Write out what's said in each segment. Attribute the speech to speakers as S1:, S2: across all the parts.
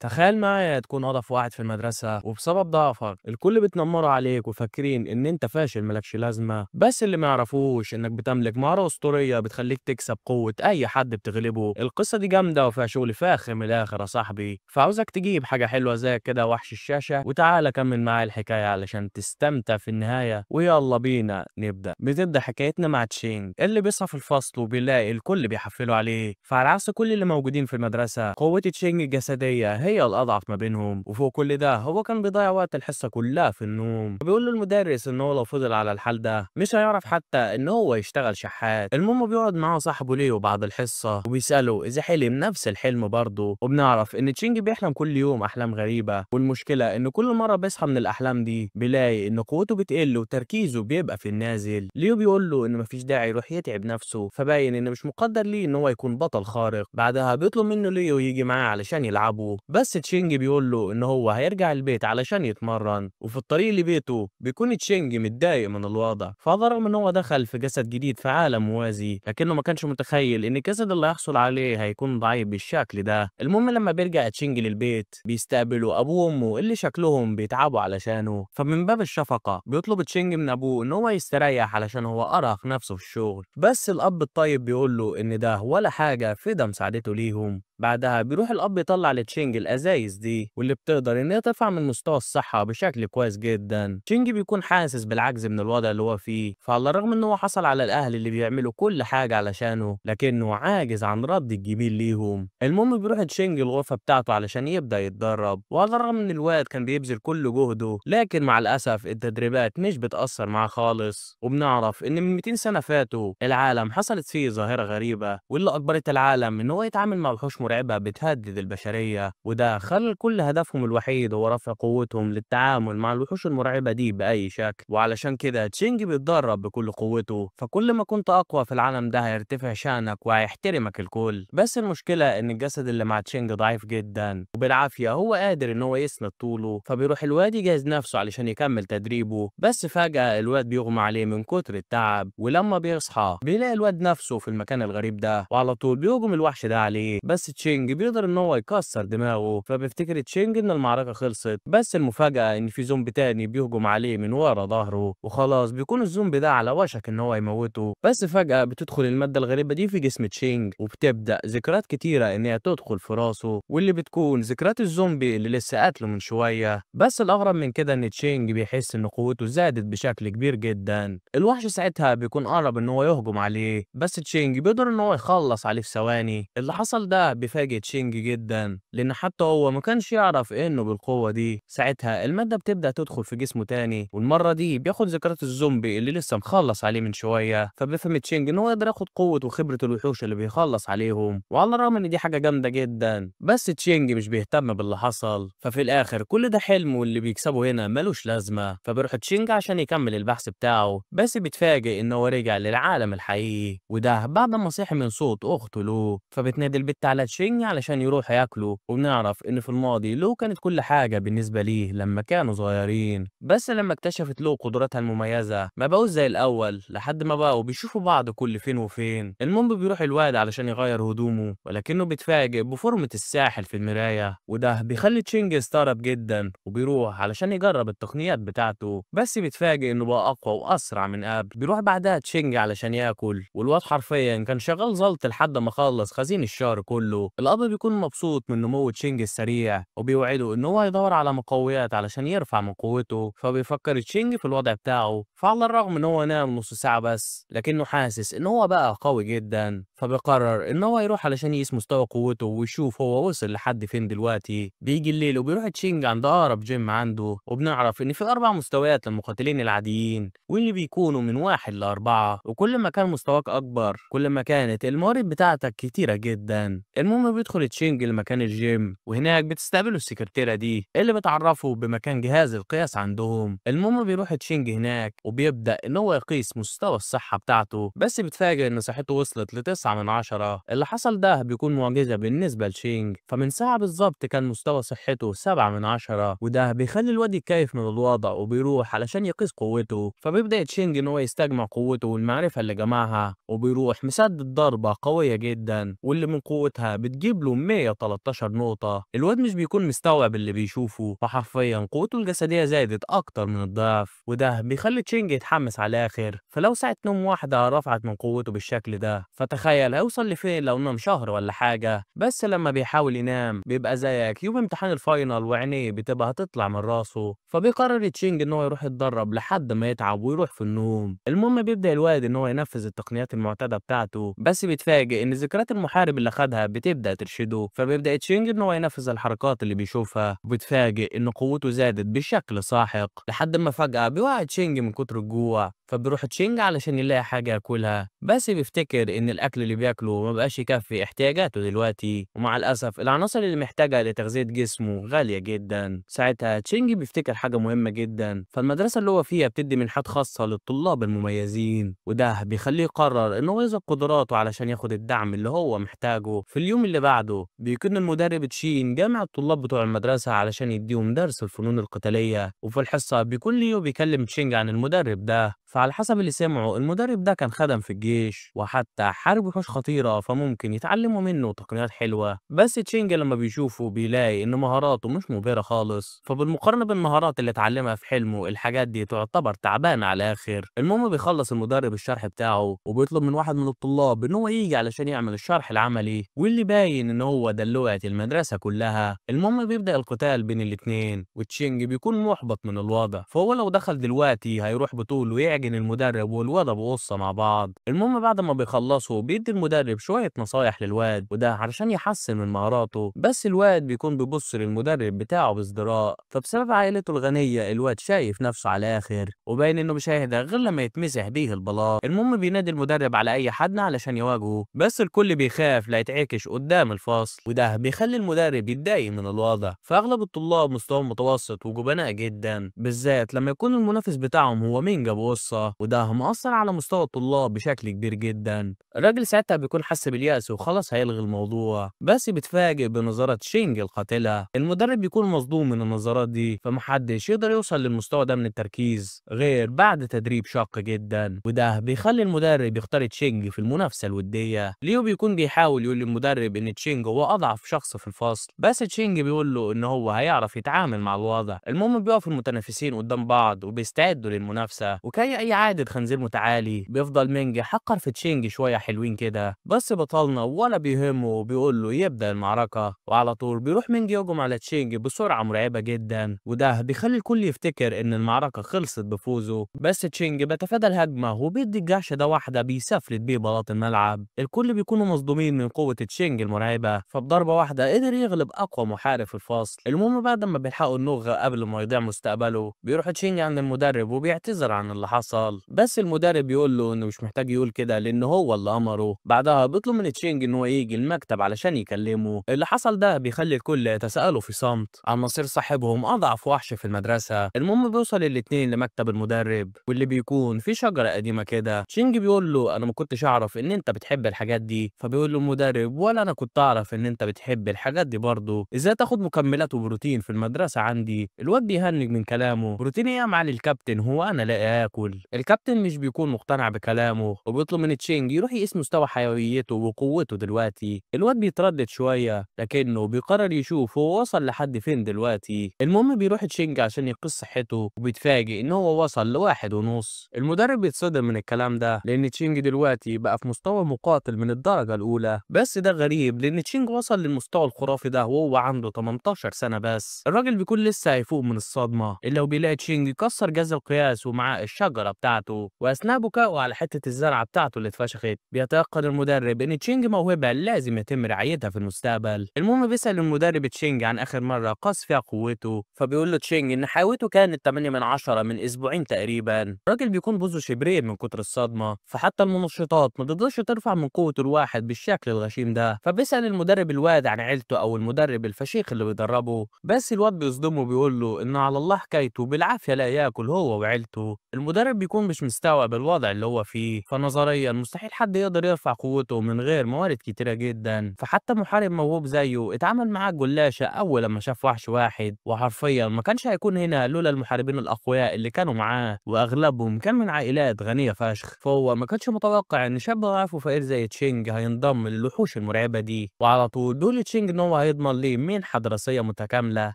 S1: تخيل معايا تكون أضعف واحد في المدرسة، وبسبب ضعفك الكل بيتنمروا عليك وفاكرين إن أنت فاشل مالكش لازمة. بس اللي ما يعرفوش إنك بتملك مهارة أسطورية بتخليك تكسب قوة أي حد بتغلبه. القصة دي جامدة وفيها شغل فاخر من الآخر يا صاحبي، فعاوزك تجيب حاجة حلوة زي كده وحش الشاشة، وتعالى كمل معايا الحكاية علشان تستمتع في النهاية. ويلا بينا نبدأ. بتبدأ حكايتنا مع تشينج اللي بيصحى في الفصل وبيلاقي الكل بيحفلوا عليه، فعلى عكس كل اللي موجودين في المدرسة قوة تشينج الجسدية هي الأضعف ما بينهم، وفوق كل ده هو كان بيضيع وقت الحصة كلها في النوم. فبيقول له المدرس إن هو لو فضل على الحال ده مش هيعرف حتى إن هو يشتغل شحات. المهم بيقعد معاه صاحبه ليو بعد الحصة وبيسأله إذا حلم نفس الحلم برضه، وبنعرف إن تشينج بيحلم كل يوم أحلام غريبة، والمشكلة إن كل مرة بيصحى من الأحلام دي بيلاقي إن قوته بتقل وتركيزه بيبقى في النازل. ليو بيقول له إن مفيش داعي يروح يتعب نفسه، فباين إن مش مقدر ليه إن هو يكون بطل خارق. بعدها بيطلب منه ليو يجي معاه علشان يلعبوا، بس تشينج بيقول له ان هو هيرجع البيت علشان يتمرن. وفي الطريق لبيته بيكون تشينج متضايق من الوضع، فعلى الرغم ان هو دخل في جسد جديد في عالم موازي لكنه ما كانش متخيل ان الجسد اللي هيحصل عليه هيكون ضعيف بالشكل ده. المهم لما بيرجع تشينج للبيت بيستقبلوا ابوه وامه اللي شكلهم بيتعبوا علشانه، فمن باب الشفقة بيطلب تشينج من ابوه ان هو يستريح علشان هو ارهق نفسه في الشغل، بس الاب الطيب بيقول له ان ده ولا حاجة في ده مساعدته ليهم. بعدها بيروح الاب يطلع لتشينج الازايز دي واللي بتقدر ان هي ترفع من مستوى الصحة بشكل كويس جدا. تشينج بيكون حاسس بالعجز من الوضع اللي هو فيه، فعلى الرغم ان هو حصل على الاهل اللي بيعملوا كل حاجة علشانه لكنه عاجز عن رد الجميل ليهم. المهم بيروح تشينج الغرفة بتاعته علشان يبدا يتدرب، وعلى الرغم ان الواد كان بيبذل كل جهده لكن مع الاسف التدريبات مش بتاثر معاه خالص. وبنعرف ان من 200 سنة فاتوا العالم حصلت فيه ظاهره غريبة واللي اجبرت العالم ان هو يتعامل مع وحوش مرعبة بتهدد البشرية، وده خلى كل هدفهم الوحيد هو رفع قوتهم للتعامل مع الوحوش المرعبة دي بأي شكل. وعلشان كده تشينج بيتدرب بكل قوته، فكل ما كنت أقوى في العالم ده هيرتفع شأنك وهيحترمك الكل. بس المشكلة إن الجسد اللي مع تشينج ضعيف جدا وبالعافية هو قادر إن هو يسند طوله، فبيروح الواد يجهز نفسه علشان يكمل تدريبه، بس فجأة الواد بيغمى عليه من كتر التعب، ولما بيصحى بيلاقي الواد نفسه في المكان الغريب ده وعلى طول بيهجم الوحش ده عليه، بس تشينج بيقدر ان هو يكسر دماغه. فبيفتكر تشينج ان المعركة خلصت، بس المفاجاة ان في زومبي تاني بيهجم عليه من ورا ظهره، وخلاص بيكون الزومبي ده على وشك ان هو يموته، بس فجاة بتدخل المادة الغريبة دي في جسم تشينج وبتبدا ذكريات كتيرة ان هي تدخل في راسه، واللي بتكون ذكريات الزومبي اللي لسه قاتله من شوية. بس الاغرب من كده ان تشينج بيحس ان قوته زادت بشكل كبير جدا. الوحش ساعتها بيكون قرب ان هو يهجم عليه، بس تشينج بيقدر ان هو يخلص عليه في ثواني. اللي حصل ده بيفاجئ تشينج جدا لان حتى هو ما كانش يعرف انه بالقوة دي. ساعتها المادة بتبدا تدخل في جسمه تاني، والمرة دي بياخد ذكريات الزومبي اللي لسه مخلص عليه من شوية، فبيفهم تشينج ان هو يقدر ياخد قوة وخبره الوحوش اللي بيخلص عليهم. وعلى الرغم ان دي حاجة جامدة جدا بس تشينج مش بيهتم باللي حصل، ففي الاخر كل ده حلم واللي بيكسبه هنا ملوش لازمه. فبيروح تشينج عشان يكمل البحث بتاعه، بس بيتفاجئ ان هو رجع للعالم الحقيقي، وده بعد ما صحي من صوت اخته لو، فبتنادي البت على تشينج علشان يروح ياكله. وبنعرف ان في الماضي لو كانت كل حاجة بالنسبة ليه لما كانوا صغيرين، بس لما اكتشفت لو قدراتها المميزة ما بقوش زي الاول لحد ما بقوا بيشوفوا بعض كل فين وفين. المهم بيروح الواد علشان يغير هدومه، ولكنه بيتفاجئ بفورمه الساحل في المراية، وده بيخلي تشينج يستغرب جدا وبيروح علشان يجرب التقنيات بتاعته، بس بيتفاجئ انه بقى اقوى واسرع من قبل. بيروح بعدها تشينج علشان ياكل، والواد حرفيا كان شغال زلط لحد ما خلص خزين الشهر كله. الاب بيكون مبسوط من نمو تشينج السريع وبيوعده ان هو هيدور على مقويات علشان يرفع من قوته، فبيفكر تشينج في الوضع بتاعه، فعلى الرغم ان هو نام نص ساعة بس لكنه حاسس ان هو بقى قوي جدا، فبيقرر ان هو يروح علشان يقيس مستوى قوته ويشوف هو وصل لحد فين دلوقتي. بيجي الليل وبيروح تشينج عند اقرب جيم عنده، وبنعرف ان في 4 مستويات للمقاتلين العاديين واللي بيكونوا من 1 ل4، وكل ما كان مستواك اكبر كل ما كانت الموارد بتاعتك كتيرة جدا. المهم بيدخل تشينج لمكان الجيم، وهناك بتستقبله السكرتيرة دي اللي بتعرفه بمكان جهاز القياس عندهم. المهم بيروح تشينج هناك وبيبدأ ان هو يقيس مستوى الصحة بتاعته، بس بيتفاجئ ان صحته وصلت ل9 من 10. اللي حصل ده بيكون معجزة بالنسبة لتشينج، فمن ساعة بالظبط كان مستوى صحته 7 من 10، وده بيخلي الواد يتكيف من الوضع وبيروح علشان يقيس قوته. فبيبدأ تشينج ان هو يستجمع قوته والمعرفة اللي جمعها، وبيروح مسدد ضربة قوية جدا واللي من قوتها واحدة بتجيب له 113 نقطة. الواد مش بيكون مستوعب اللي بيشوفه، فحرفيا قوته الجسدية زادت أكتر من الضعف، وده بيخلي تشينج يتحمس على الآخر. فلو ساعة نوم واحدة رفعت من قوته بالشكل ده، فتخيل هيوصل لفين لو نام شهر ولا حاجة. بس لما بيحاول ينام بيبقى زيك يوم امتحان ال final وعينيه بتبقى هتطلع من راسه. فبيقرر تشينج ان هو يروح يتدرب لحد ما يتعب ويروح في النوم. المهم بيبدأ الواد ان هو ينفذ التقنيات المعتادة بتاعته، بس بيتفاجئ ان ذكريات المحارب اللي خدها بتبدأ ترشده. فبيبدأ تشينج ان هو ينفذ الحركات اللي بيشوفها، وبيتفاجئ ان قوته زادت بشكل ساحق، لحد ما فجأة بيوقع تشينج من كتر الجوع. فبيروح تشينج علشان يلاقي حاجة ياكلها، بس بيفتكر ان الاكل اللي بياكله ما بقاش يكفي احتياجاته دلوقتي، ومع الاسف العناصر اللي محتاجها لتغذية جسمه غالية جدا. ساعتها تشينج بيفتكر حاجة مهمة جدا، فالمدرسة اللي هو فيها بتدي منحات خاصة للطلاب المميزين، وده بيخليه يقرر ان هو يظهر قدراته علشان ياخد الدعم اللي هو محتاجه. في اليوم اللي بعده بيكون المدرب تشين جامع الطلاب بتوع المدرسة علشان يديهم درس الفنون القتالية، وفي الحصة بيكون ليو بيكلم تشينج عن المدرب ده. فعلى حسب اللي سمعه المدرب ده كان خدم في الجيش وحتى حارب وحوش خطيرة، فممكن يتعلموا منه تقنيات حلوة. بس تشينج لما بيشوفه بيلاقي ان مهاراته مش مبهرة خالص، فبالمقارنة بالمهارات اللي اتعلمها في حلمه الحاجات دي تعتبر تعبانة على الاخر. المهم بيخلص المدرب الشرح بتاعه وبيطلب من واحد من الطلاب ان هو يجي علشان يعمل الشرح العملي، واللي باين ان هو دلوعة المدرسة كلها. المهم بيبدأ القتال بين الاتنين، وتشينج بيكون محبط من الوضع، فهو لو دخل دلوقتي هيروح بطوله ويعجن المدرب والواد ابو قصة مع بعض. المهم بعد ما بيخلصوا بيدي المدرب شوية نصايح للواد، وده علشان يحسن من مهاراته. بس الواد بيكون بيبص للمدرب بتاعه بازدراء، فبسبب عائلته الغنية الواد شايف نفسه على الاخر، وباين انه مش هيهدى غير لما يتمسح بيه البلاط. المهم بينادي المدرب على اي حد علشان يواجهه، بس الكل بيخاف لا يتعكش قدام الفصل، وده بيخلي المدرب يتضايق من الوضع. فاغلب الطلاب مستواهم متوسط وجبناء جدا، بالذات لما يكون المنافس بتاعهم هو مينج ابو قصة، وده مأثر على مستوى الطلاب بشكل كبير جدا. الراجل ساعتها بيكون حس باليأس وخلاص هيلغي الموضوع، بس بيتفاجئ بنظرات شينج القاتلة. المدرب بيكون مصدوم من النظرات دي، فمحدش يقدر يوصل للمستوى ده من التركيز غير بعد تدريب شاق جدا، وده بيخلي المدرب يختار تشينج في المنافسة الودية. ليو بيكون بيحاول يقول للمدرب ان تشينج هو اضعف شخص في الفصل، بس تشينج بيقول له ان هو هيعرف يتعامل مع الوضع. المهم بيقف المتنافسين قدام بعض وبيستعدوا للمنافسة، وكأي اي عادة خنزير متعالي بيفضل مينج حقر في تشينج شوية حلوين كده، بس بطلنا ولا بيهمه وبيقول له يبدأ المعركة. وعلى طول بيروح مينج يهجم على تشينج بسرعة مرعبة جدا، وده بيخلي الكل يفتكر ان المعركة خلصت بفوزه. بس تشينج بيتفادى الهجمة وبيدي الجحش ده واحدة بيسفلت بيه بلاط الملعب. الكل بيكونوا مصدومين من قوة تشينج المرعبة، فبضربة واحدة قدر يغلب أقوى محارب في الفصل. المهم بعد ما بيلحقوا النغة قبل ما يضيع مستقبله، بيروح تشينج عند المدرب وبيعتذر عن اللي حصل، بس المدرب بيقول له انه مش محتاج يقول كده لان هو اللي امره. بعدها بيطلب من تشينج ان هو يجي المكتب علشان يكلمه. اللي حصل ده بيخلي الكل يتساءلوا في صمت عن مصير صاحبهم اضعف وحش في المدرسة. المهم بيوصل الاتنين لمكتب المدرب واللي بيكون في شجرة قديمة كده. تشينج بيقول له انا ما كنتش اعرف ان انت بتحب الحاجات دي، فبيقول له المدرب ولا انا كنت اعرف ان انت بتحب الحاجات دي برضه، ازاي تاخد مكملات وبروتين في المدرسة عندي؟ الواد بيهنج من كلامه، بروتين ايه يا معالي الكابتن، هو انا لاقي اكل؟ الكابتن مش بيكون مقتنع بكلامه وبيطلب من تشينج يروح يقيس مستوى حيويته وقوته دلوقتي. الواد بيتردد شوية لكنه بيقرر يشوف هو وصل لحد فين دلوقتي. المهم بيروح تشينج عشان يقيس صحته وبيتفاجئ ان هو وصل ل1.5. المدرب بيتصدم من الكلام ده لان تشينج دلوقتي بقى في مستوى مقاتل من الدرجة الاولى، بس ده غريب لان تشينج وصل للمستوى الخرافي ده وهو عنده 18 سنة بس. الراجل بيكون لسه هيفوق من الصدمة الا وبيلاقي تشينج كسر جهاز القياس ومعاه الشجرة بتاعته، واثناء بكائه على حتة الزرعه بتاعته اللي اتفشخت بيتيقن المدرب ان تشينج موهبة لازم يتم رعايتها في المستقبل. المهم بيسأل المدرب تشينج عن اخر مرة قاس فيها قوته، فبيقول له تشينج ان حيوته كانت 8 من 10 من اسبوعين تقريبا. الراجل بيكون بوزه شبرين من كتر الصدمة، فحتى المنشطات ما تقدرش ترفع من قوة الواحد بالشكل الغشيم ده. فبيسأل المدرب الواد عن عيلته او المدرب الفشيخ اللي بيدربه، بس الواد بيصدمه وبيقول له ان على الله حكايته بالعافية لا ياكل هو وعيلته. المدرب المدرب بيكون مش مستوعب الوضع اللي هو فيه، فنظريا مستحيل حد يقدر يرفع قوته من غير موارد كتيرة جدا، فحتى محارب موهوب زيه اتعامل معاه الجلاشة أول لما شاف وحش واحد، وحرفيا ما كانش هيكون هنا لولا المحاربين الأقوياء اللي كانوا معاه، وأغلبهم كان من عائلات غنية فشخ. فهو ما كانش متوقع إن شاب ضعيف وفقير زي تشينج هينضم للوحوش المرعبة دي. وعلى طول بيقول تشينج إن هو هيضمن ليه منحة دراسية متكاملة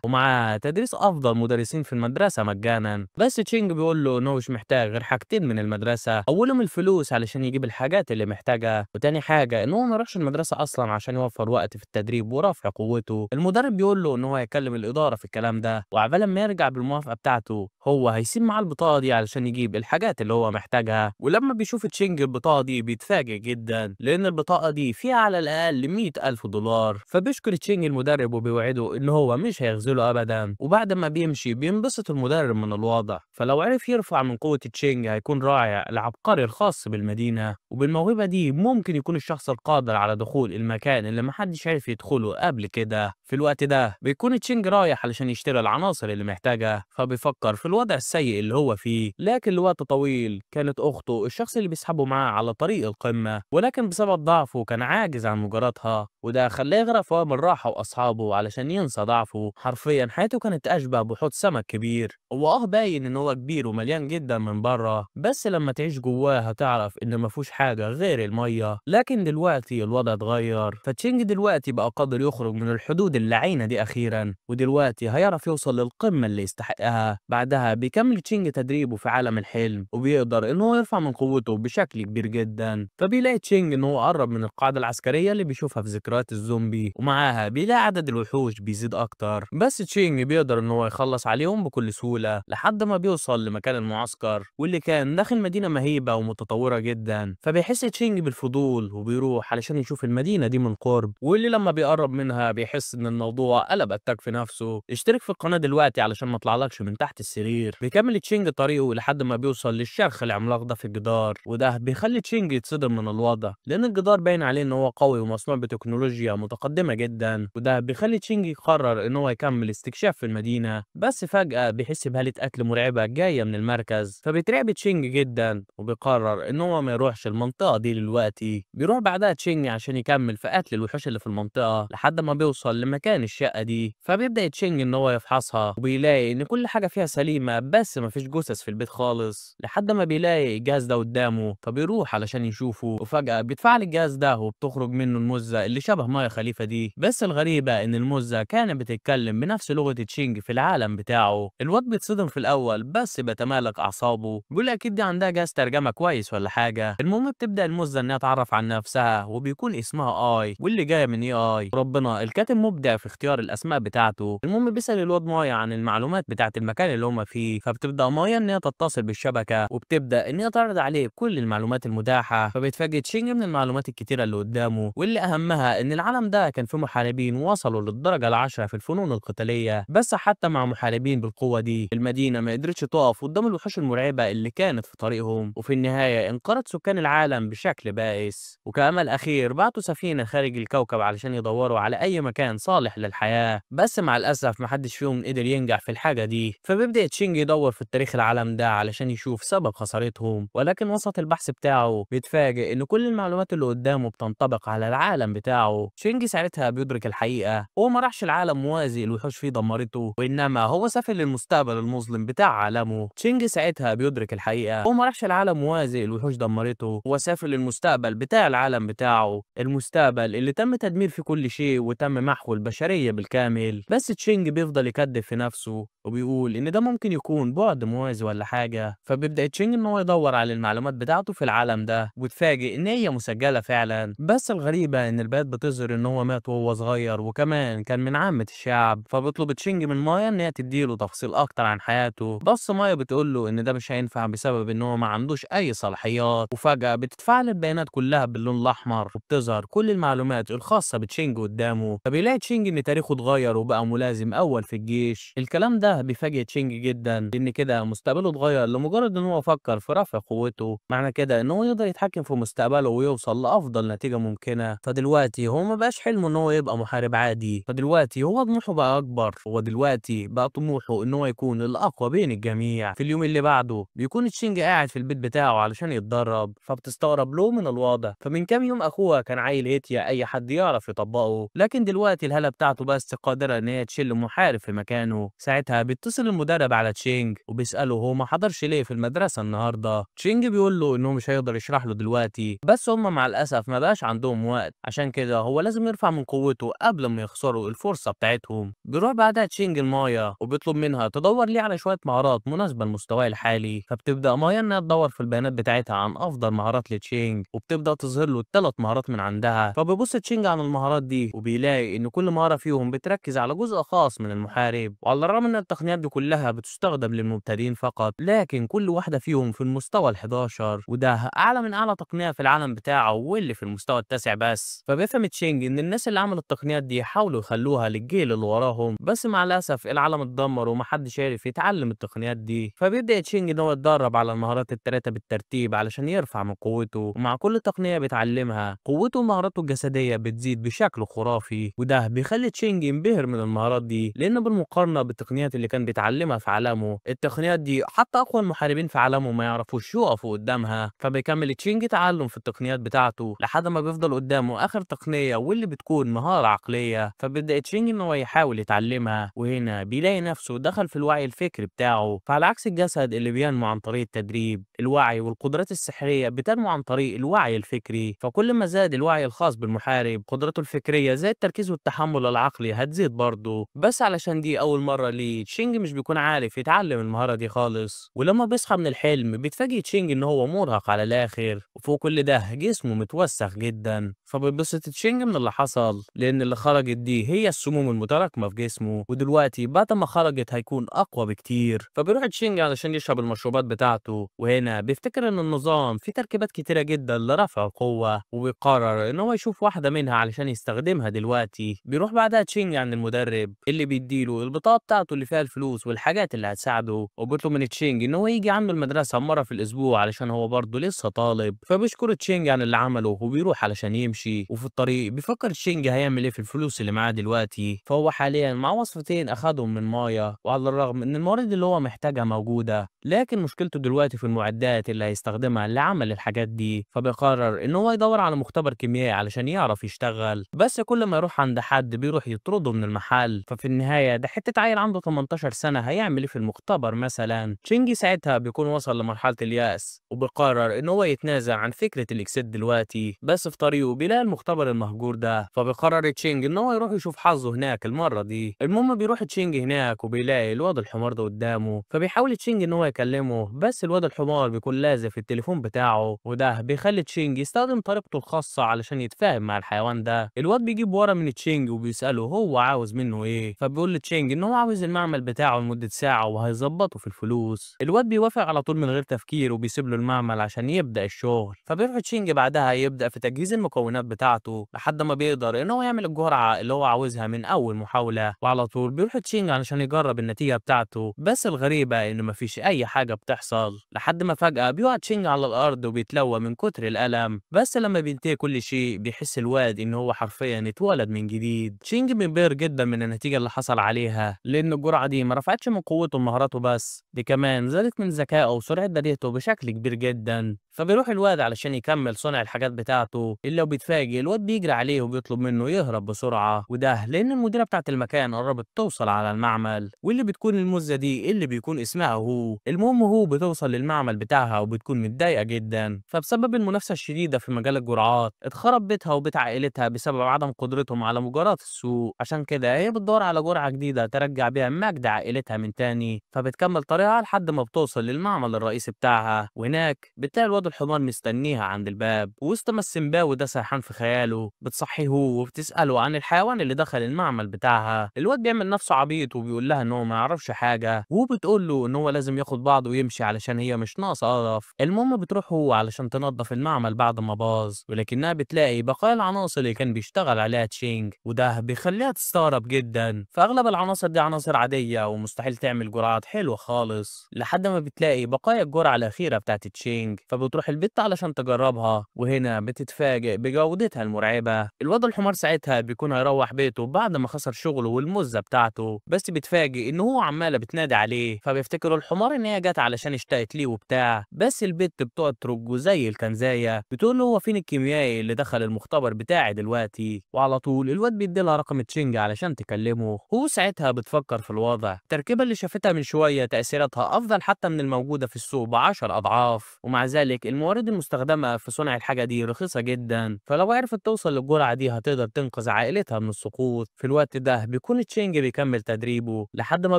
S1: ومعاه تدريس أفضل مدرسين في المدرسة مجانا. بس تشينج بيقول له إنه مش محتاج غير حاجتين من المدرسة، أولهم الفلوس علشان يجيب الحاجات اللي محتاجها، وتاني حاجة إن هو ما يروحش المدرسة أصلا عشان يوفر وقت في التدريب ورفع قوته. المدرب بيقول له إن هو هيكلم الإدارة في الكلام ده، وعبال ما يرجع بالموافقة بتاعته هو هيسيب معاه البطاقة دي علشان يجيب الحاجات اللي هو محتاجها. ولما بيشوف تشينج البطاقة دي بيتفاجئ جدا، لأن البطاقة دي فيها على الأقل 100,000 دولار. فبيشكر تشينج المدرب وبيوعده إن هو مش هيخذله أبدا. وبعد ما بيمشي بينبسط المدرب من الوضع، فلو عرف يرفع من قوة تشينج هيكون راعي العبقري الخاص بالمدينة، وبالموهبة دي ممكن يكون الشخص القادر على دخول المكان اللي محدش عرف يدخله قبل كده. في الوقت ده بيكون تشينج رايح علشان يشتري العناصر اللي محتاجها، فبيفكر في الوضع السيء اللي هو فيه. لكن لوقت طويل كانت أخته الشخص اللي بيسحبه معاه على طريق القمة، ولكن بسبب ضعفه كان عاجز عن مجاراتها، وده خلاه يغرق في وهم الراحة وأصحابه علشان ينسى ضعفه. حرفيا حياته كانت أشبه بحوض سمك كبير، هو باين إن هو كبير ومليان جدا من بره، بس لما تعيش جواه هتعرف إن مفيهوش حاجة غير المية. لكن دلوقتي الوضع اتغير، فتشينج دلوقتي بقى قادر يخرج من الحدود اللعينة دي أخيرا، ودلوقتي هيعرف يوصل للقمة اللي يستحقها. بعدها بيكمل تشينج تدريبه في عالم الحلم، وبيقدر إن هو يرفع من قوته بشكل كبير جدا. فبيلاقي تشينج إن هو قرب من القاعدة العسكرية اللي بيشوفها في ذكريات الزومبي، ومعاها بيلاقي عدد الوحوش بيزيد أكتر، بس تشينج بيقدر إن هو يخلص عليهم بكل سهولة لحد ما بيوصل لمكان المعسكر واللي كان داخل مدينة مهيبة ومتطورة جدا. فبيحس تشينج بالفضول وبيروح علشان يشوف المدينة دي من قرب، واللي لما بيقرب منها بيحس إن الموضوع قلب attack في نفسه. اشترك في القناة دلوقتي علشان ما اطلعلكش من تحت السرير. بيكمل تشينج طريقه لحد ما بيوصل للشرخ العملاق ده في الجدار، وده بيخلي تشينج يتصدم من الوضع، لأن الجدار باين عليه إن هو قوي ومصنوع بتكنولوجيا متقدمة جدا. وده بيخلي تشينج يقرر إن هو يكمل استكشاف في المدينة، بس فجأة بيحس بهالة قتل مرعبة جاية من المركز، فبيترعب تشينج جدا وبيقرر إن هو ما يروحش المنطقة دي دلوقتي. بيروح بعدها تشينج عشان يكمل في قتل الوحوش اللي في المنطقة لحد ما بيوصل لمكان الشقة دي. فبيبدأ تشينج إن هو يفحصها، وبيلاقي إن كل حاجة فيها سليمة بس مفيش جثث في البيت خالص، لحد ما بيلاقي الجهاز ده قدامه، فبيروح علشان يشوفه، وفجأة بيتفعل الجهاز ده وبتخرج منه المزة اللي شبه مايا خليفة دي. بس الغريبة إن المزة كانت بتتكلم بنفس لغة تشينج في العالم بتاعه. الواد بيتصدم في الأول بس بيتمالك أعصابه، بيقول أكيد دي عندها جهاز ترجمة كويس ولا حاجة. المهم بتبدأ المزة إنها تعرف عن نفسها، وبيكون اسمها آي واللي جاية من AI. ربنا الكاتب مبدع في اختيار الأسماء بتاعته. المهم بيسأل الواد مايا عن المعلومات بتاعة المكان اللي هما فيه، فبتبدأ مايا إن هي تتصل بالشبكة، وبتبدأ إن هي تعرض عليه كل المعلومات المتاحة. فبيتفاجئ تشينج من المعلومات الكتيرة اللي قدامه، واللي أهمها إن العالم ده كان فيه محاربين وصلوا للدرجة العاشرة في الفنون القتالية، بس حتى مع محاربين بالقوة دي المدينة ما قدرتش تقف قدام الوحوش المرعبة اللي كانت في طريقهم. وفي النهاية انقرض سكان العالم بشكل بائس، وكأمل أخير بعتوا سفينة خارج الكوكب علشان يدوروا على أي مكان صالح للحياة، بس مع الأسف محدش فيهم قدر ينجح في الحاجة دي. فبيبدأ تشينج يدور في التاريخ العالم ده علشان يشوف سبب خسارتهم، ولكن وسط البحث بتاعه بيتفاجئ إن كل المعلومات اللي قدامه بتنطبق على العالم بتاعه. تشينج ساعتها بيدرك الحقيقة، هو ما راحش العالم موازي الوحوش فيه دمرته، وإنما هو سافر للمستقبل المظلم بتاع عالمه. تشينج ساعتها بيدرك الحقيقة، هو ما راحش العالم موازي الوحوش دمرته، هو سافر للمستقبل بتاع العالم بتاعه، المستقبل اللي تم تدمير فيه كل شيء وتم محو البشرية بالكامل. بس تشينج بيفضل يكذب في نفسه وبيقول إن ده ممكن يكون بعد موازي ولا حاجة. فبيبدأ تشينج إن هو يدور على المعلومات بتاعته في العالم ده، وتفاجئ إن هي مسجلة فعلا. بس الغريبة إن البيانات بتظهر إن هو مات وهو صغير، وكمان كان من عامة الشعب. فبيطلب تشينج من مايا إن هي تديله تفاصيل أكتر عن حياته، بس مايا بتقول له إن ده مش هينفع بسبب إن هو ما عندوش أي صلاحيات. وفجأة بتتفاعل البيانات كلها باللون الأحمر، وبتظهر كل المعلومات الخاصة بتشينج قدامه. فبيلاقي تشينج إن تاريخه اتغير وبقى ملازم أول في الجيش. الكلام ده ده بيفاجئ تشينج جدا، لان كده مستقبله اتغير لمجرد ان هو فكر في رفع قوته. معنى كده ان هو يقدر يتحكم في مستقبله ويوصل لافضل نتيجة ممكنة. فدلوقتي هو ما بقاش حلمه ان هو يبقى محارب عادي، فدلوقتي هو طموحه بقى اكبر، هو دلوقتي بقى طموحه ان هو يكون الاقوى بين الجميع. في اليوم اللي بعده بيكون تشينج قاعد في البيت بتاعه علشان يتدرب، فبتستغرب له من الوضع. فمن كام يوم اخوها كان عايل هيتيا اي حد يعرف يطبقه، لكن دلوقتي الهالة بتاعته بس قادرة ان هي تشيل محارب في مكانه. ساعتها بيتصل المدرب على تشينج وبيساله هو ما حضرش ليه في المدرسة النهارده. تشينج بيقول له انه مش هيقدر يشرح له دلوقتي، بس هم مع الاسف ما بقاش عندهم وقت، عشان كده هو لازم يرفع من قوته قبل ما يخسروا الفرصة بتاعتهم. بيروح بعدها تشينج لمايا وبيطلب منها تدور ليه على شوية مهارات مناسبة لمستواه الحالي. فبتبدا مايا انها تدور في البيانات بتاعتها عن افضل مهارات لتشينج، وبتبدا تظهر له الثلاث مهارات من عندها. فبيبص تشينج عن المهارات دي وبيلاقي ان كل مهارة فيهم بتركز على جزء خاص من المحارب، وعلى الرغم ان التقنيات دي كلها بتستخدم للمبتدئين فقط، لكن كل واحدة فيهم في المستوى ال11، وده اعلى من اعلى تقنية في العالم بتاعه واللي في المستوى التاسع بس. فبيفهم تشينج ان الناس اللي عملوا التقنيات دي حاولوا يخلوها للجيل اللي وراهم، بس مع الاسف العالم اتدمر ومحدش عرف يتعلم التقنيات دي. فبيبدا تشينج ان هو يتدرب على المهارات الثلاثة بالترتيب علشان يرفع من قوته، ومع كل تقنية بيتعلمها قوته ومهاراته الجسدية بتزيد بشكل خرافي، وده بيخلي تشينج ينبهر من المهارات دي، لان بالمقارنة بالتقنيات اللي كان بيتعلمها في عالمه التقنيات دي حتى اقوى المحاربين في عالمه ما يعرفوش يقفوا قدامها. فبيكمل تشينج تعلم في التقنيات بتاعته لحد ما بيفضل قدامه اخر تقنية واللي بتكون مهارة عقلية. فبيبدا تشينج ان هو يحاول يتعلمها، وهنا بيلاقي نفسه دخل في الوعي الفكري بتاعه. فعلى عكس الجسد اللي بينمو عن طريق التدريب، الوعي والقدرات السحريه بتنمو عن طريق الوعي الفكري. فكل ما زاد الوعي الخاص بالمحارب قدرته الفكرية زي التركيز والتحمل العقلي هتزيد برضه. بس علشان دي اول مرة ليه تشينج مش بيكون عارف يتعلم المهارة دي خالص. ولما بيصحى من الحلم بيتفاجئ تشينج ان هو مرهق على الاخر، وفوق كل ده جسمه متوسخ جدا. فبيتبسط تشينج من اللي حصل، لان اللي خرجت دي هي السموم المتراكمة في جسمه، ودلوقتي بعد ما خرجت هيكون اقوى بكتير. فبيروح تشينج علشان يشرب المشروبات بتاعته، وهنا بيفتكر ان النظام فيه تركيبات كتيرة جدا لرفع القوة، وبيقرر ان هو يشوف واحدة منها علشان يستخدمها دلوقتي. بيروح بعدها تشينج عند المدرب اللي بيديله البطاقة بتاعته اللي فيها الفلوس والحاجات اللي هتساعده، وبيطلب من تشينج ان هو يجي عنده المدرسة مرة في الاسبوع علشان هو برضه لسه طالب. فبيشكر تشينج عن اللي عمله وبيروح علشان يمشي. وفي الطريق بيفكر تشينج هيعمل ايه في الفلوس اللي معاه دلوقتي. فهو حاليا مع وصفتين اخدهم من مايا، وعلى الرغم ان الموارد اللي هو محتاجها موجودة، لكن مشكلته دلوقتي في المعدات اللي هيستخدمها لعمل الحاجات دي. فبيقرر ان هو يدور على مختبر كيميائي علشان يعرف يشتغل، بس كل ما يروح عند حد بيروح يطرده من المحل. ففي النهاية ده حتة عيل عنده 18 سنة هيعمل ايه في المختبر مثلا؟ تشينج ساعتها بيكون وصل لمرحلة اليأس، وبيقرر ان هو يتنازل عن فكرة الاكسيد دلوقتي. بس في طريقه بيلاقي المختبر المهجور ده، فبيقرر تشينج ان هو يروح يشوف حظه هناك المرة دي. المهم بيروح تشينج هناك وبيلاقي الواد الحمار ده قدامه، فبيحاول تشينج ان هو يكلمه، بس الواد الحمار بيكون لازق في التليفون بتاعه، وده بيخلي تشينج يستخدم طريقته الخاصة علشان يتفاهم مع الحيوان ده. الواد بيجيب ورا من تشينج وبيسأله هو عاوز منه ايه، فبيقول لتشينج ان هو عاوز المعمل بتاعه لمدة ساعة وهيظبطه في الفلوس. الواد بيوافق على طول من غير تفكير وبيسيب له المعمل عشان يبدأ الشغل. فبيروح تشينج بعدها يبدأ في تجهيز المكونات بتاعته لحد ما بيقدر ان هو يعمل الجرعة اللي هو عاوزها من اول محاولة. وعلى طول بيروح تشينج علشان يجرب النتيجة بتاعته، بس الغريبة انه مفيش اي حاجة بتحصل، لحد ما فجأة بيقع تشينج على الارض وبيتلوى من كتر الألم. بس لما بينتهي كل شيء بيحس الواد ان هو حرفيا اتولد من جديد. تشينج بينبهر جدا من النتيجة اللي حصل عليها، لان الجرعة دي ما رفعتش من قوته ومهاراته بس، دي كمان زادت من ذكائه وسرعة بديهته بشكل كبير جدا. فبيروح الواد علشان يكمل صنع الحاجات بتاعته، الا وبيتفاجئ الواد بيجري عليه وبيطلب منه يهرب بسرعة، وده لان المديرة بتاعت المكان قربت توصل على المعمل، واللي بتكون المزة دي اللي بيكون اسمها هو. المهم هو بتوصل للمعمل بتاعها وبتكون متضايقة جدا، فبسبب المنافسة الشديدة في مجال الجرعات اتخرب بيتها وبيت عائلتها بسبب عدم قدرتهم على مجاراة السوق. عشان كده هي بتدور على جرعة جديدة ترجع بيها مجد عائلتها من تاني. فبتكمل طريقها لحد ما بتوصل للمعمل الرئيسي بتاعها، وهناك بتلاقي الواد الحمار مستنيها عند الباب. وسط ما السمباوي ده سرحان في خياله بتصحيه هو وبتسأله عن الحيوان اللي دخل المعمل بتاعها. الواد بيعمل نفسه عبيط وبيقول لها ان هو ما يعرفش حاجة، وبتقول له ان هو لازم ياخد بعضه ويمشي علشان هي مش ناقصه قرف. المهم بتروح هو علشان تنظف المعمل بعد ما باظ، ولكنها بتلاقي بقايا العناصر اللي كان بيشتغل عليها تشينج، وده بيخليها تستغرب جدا. فاغلب العناصر دي عناصر عادية عادية ومستحيل تعمل جرعات حلوة خالص، لحد ما بتلاقي بقايا الجرعة الأخيرة بتاعت تشينج، فبتروح البيت علشان تجربها، وهنا بتتفاجئ بجودتها المرعبة. الواد الحمار ساعتها بيكون هيروح بيته بعد ما خسر شغله والمزة بتاعته، بس بيتفاجئ إن هو عمالة بتنادي عليه، فبيفتكروا الحمار إن هي جت علشان اشتقت ليه وبتاع، بس البت بتقعد ترجه زي الكنزاية، بتقول له هو فين الكيميائي اللي دخل المختبر بتاعي دلوقتي؟ وعلى طول الواد بيديلها رقم تشينج علشان تكلمه. هو ساعتها بتفكر في الوضع، التركيبة اللي شافتها من شوية تأثيراتها أفضل حتى من الموجودة في السوق ب10 أضعاف، ومع ذلك الموارد المستخدمة في صنع الحاجة دي رخيصة جدا، فلو عرفت توصل للجرعة دي هتقدر تنقذ عائلتها من السقوط. في الوقت ده بيكون تشينج بيكمل تدريبه لحد ما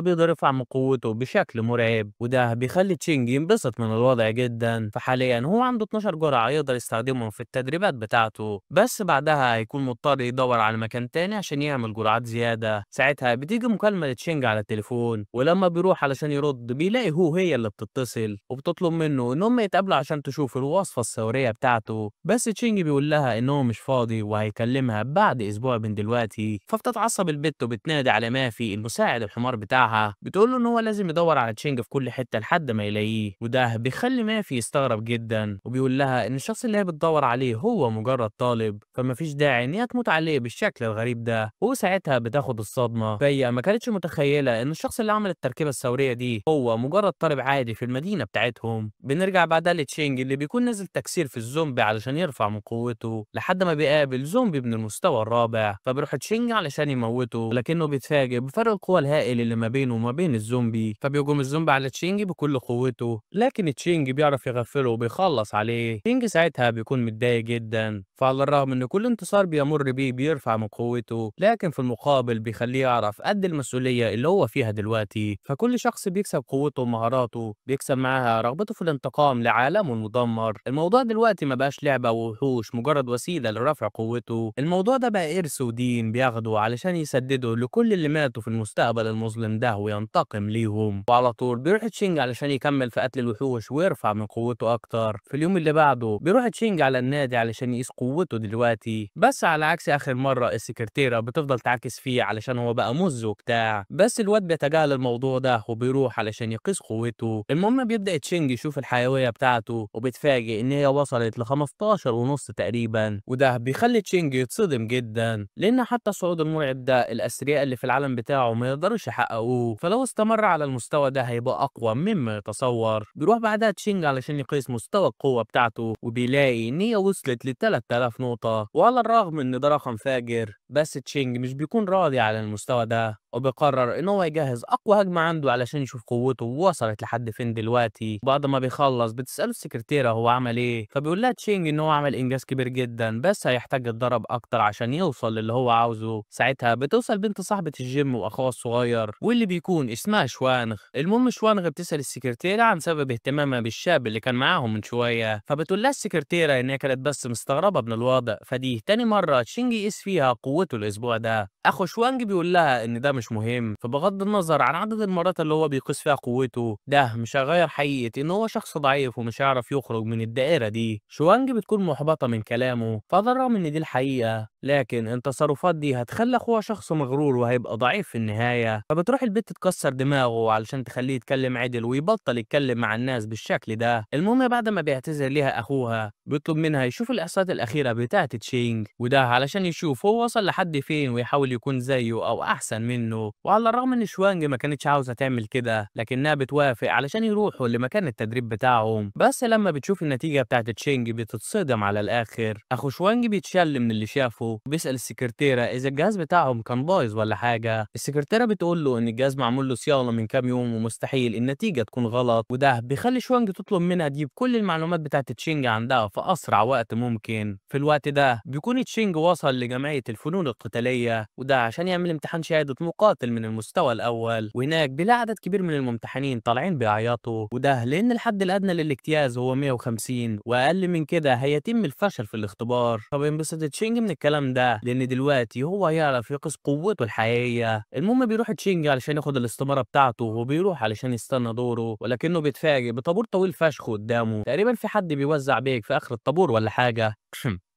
S1: بيقدر يرفع من قوته بشكل مرعب، وده بيخلي تشينج ينبسط من الوضع جدا. فحاليا هو عنده 12 جرعة يقدر يستخدمهم في التدريبات بتاعته، بس بعدها هيكون مضطر يدور على مكان تاني عشان يعمل جرعات زيادة. ساعتها بتيجي مكالمة لتشينج على التليفون، ولما بيروح علشان يرد بيلاقي هي اللي بتتصل وبتطلب منه ان هم يتقابلوا عشان تشوف الوصفة الثورية بتاعته، بس تشينج بيقول لها ان هو مش فاضي وهيكلمها بعد اسبوع من دلوقتي. فبتتعصب البت وبتنادي على مافي المساعد الحمار بتاعها، بتقول له ان هو لازم يدور على تشينج في كل حتة لحد ما يلاقيه، وده بيخلي مافي يستغرب جدا وبيقول لها ان الشخص اللي هي بتدور عليه هو مجرد طالب، فمفيش داعي ان هي تموت عليه بالشكل الغريب ده. وساعتها بتاخد الصدمة، فهي ما كانتش متخيلة ان الشخص اللي عمل التركيبة الثورية دي هو مجرد طالب عادي في المدينة بتاعتهم. بنرجع بعدها لتشينج اللي بيكون نازل تكسير في الزومبي علشان يرفع من قوته، لحد ما بيقابل زومبي من المستوى الرابع، فبيروح تشينج علشان يموته، لكنه بيتفاجئ بفرق القوة الهائل اللي ما بينه وما بين الزومبي، فبيهجم الزومبي على تشينج بكل قوته، لكن تشينج بيعرف يغفله وبيخلص عليه. تشينج ساعتها بيكون متضايق جدا، فعلى الرغم ان كل انتصار بيمر بيه بيرفع من قوته، لكن في المقابل بيخليه يعرف قد المسؤولية اللي هو فيها دلوقتي. فكل شخص بيكسب قوته ومهاراته بيكسب معاها رغبته في الانتقام لعالمه المدمر. الموضوع دلوقتي ما بقاش لعبة ووحوش مجرد وسيلة لرفع قوته، الموضوع ده بقى إرث ودين بياخده علشان يسدده لكل اللي ماتوا في المستقبل المظلم ده وينتقم ليهم. وعلى طول بيروح تشينج علشان يكمل في قتل الوحوش ويرفع من قوته أكتر. في اليوم اللي بعده بيروح تشينج على النادي علشان يقيس قوته دلوقتي، بس على عكس آخر مرة السكرتيرة بتفضل تعاكس فيه علشان هو بقى مز وبتاع، بس الواد بيتجاهل الموضوع ده وبيروح علشان يقيس قوته. المهم بيبدأ تشينج يشوف الحيوية بتاعته وبيتفاجئ إن هي وصلت ل 15.5 تقريبا، وده بيخلي تشينج يتصدم جدا، لأن حتى الصعود المرعب ده الأثرياء اللي في العالم بتاعه ما يقدروش يحققوه، فلو استمر على المستوى ده هيبقى أقوى مما يتصور. بيروح بعدها تشينج علشان يقيس مستوى القوة بتاعته وبيلاقي إن هي وصلت ل 3000 نقطة، وعلى الرغم إن ده رقم فاجر، بس تشينج مش بيكون راضي على المستوى ده، وبيقرر إن هو يجهز أقوى هجمة عنده علشان يشوف قوته وصلت لحد فين دلوقتي. بعد ما بيخلص بتسأله السكرتيرة هو عمل إيه، فبيقول لها تشينج إن هو عمل إنجاز كبير جدا، بس هيحتاج يتدرب أكتر عشان يوصل للي هو عاوزه. ساعتها بتوصل بنت صاحبة الجيم وأخوها الصغير واللي بيكون اسمها شوانغ. المهم شوانغ بتسأل السكرتيرة عن سبب اهتمامها بالشاب اللي كان معاهم من شوية، فبتقول لها السكرتيرة إن هي كانت بس مستغربة من الوضع، فدي تاني مرة تشينج يقيس فيها قوته الأسبوع ده. أخو شوانج بيقول لها إن ده مش مهم، فبغض النظر عن عدد المرات اللي هو بيقيس فيها قوته ده مش هيغير حقيقة إن هو شخص ضعيف ومش هيعرف يخرج من الدائرة دي. شوانج بتكون محبطة من كلامه، فعلى الرغم إن دي الحقيقة، لكن التصرفات دي هتخلي أخوها شخص مغرور وهيبقى ضعيف في النهاية. فبتروح البت تكسر دماغه علشان تخليه يتكلم عدل ويبطل يتكلم مع الناس بالشكل ده. المهم بعد ما بيعتذر ليها أخوها بيطلب منها يشوف الإحصاءات الأخيرة بتاعة تشينج، وده علشان يشوف هو وصل لحد فين ويحاول يكون زيه أو أحسن منه. وعلى الرغم إن شوانج ما كانتش عاوزة تعمل كده، لكنها بتوافق علشان يروحوا لمكان التدريب بتاعهم. بس لما بتشوف النتيجة بتاعة تشينج بتتصدم على الآخر. أخو شوانج بيتشل من اللي شافه وبيسأل السكرتيرة إذا الجهاز بتاعهم كان بايظ ولا حاجة. السكرتيرة بتقول له إن الجهاز معمول له صيانة من كام يوم ومستحيل النتيجة تكون غلط، وده بيخلي شوانج تطلب منها تجيب كل المعلومات بتاعة تشينج عندها في أسرع وقت ممكن. في الوقت ده بيكون تشينج وصل لجمعية الفنون القتالية، وده عشان يعمل امتحان شهادة مقاتل من المستوى الأول، وهناك بيلاقي عدد كبير من الممتحنين طالعين بيعيطوا، وده لأن الحد الأدنى للاجتياز هو 150 وأقل من كده هيتم الفشل في الاختبار. فبينبسط تشينج من الكلام ده لأن دلوقتي هو يعرف يقيس قوته الحقيقية. المهم بيروح تشينج علشان ياخد الاستمارة بتاعته وبيروح علشان يستنى دوره، ولكنه بيتفاجئ بطابور طويل فشخ قدامه، تقريبا في حد بيوزع بيك في آخر الطابور ولا حاجة.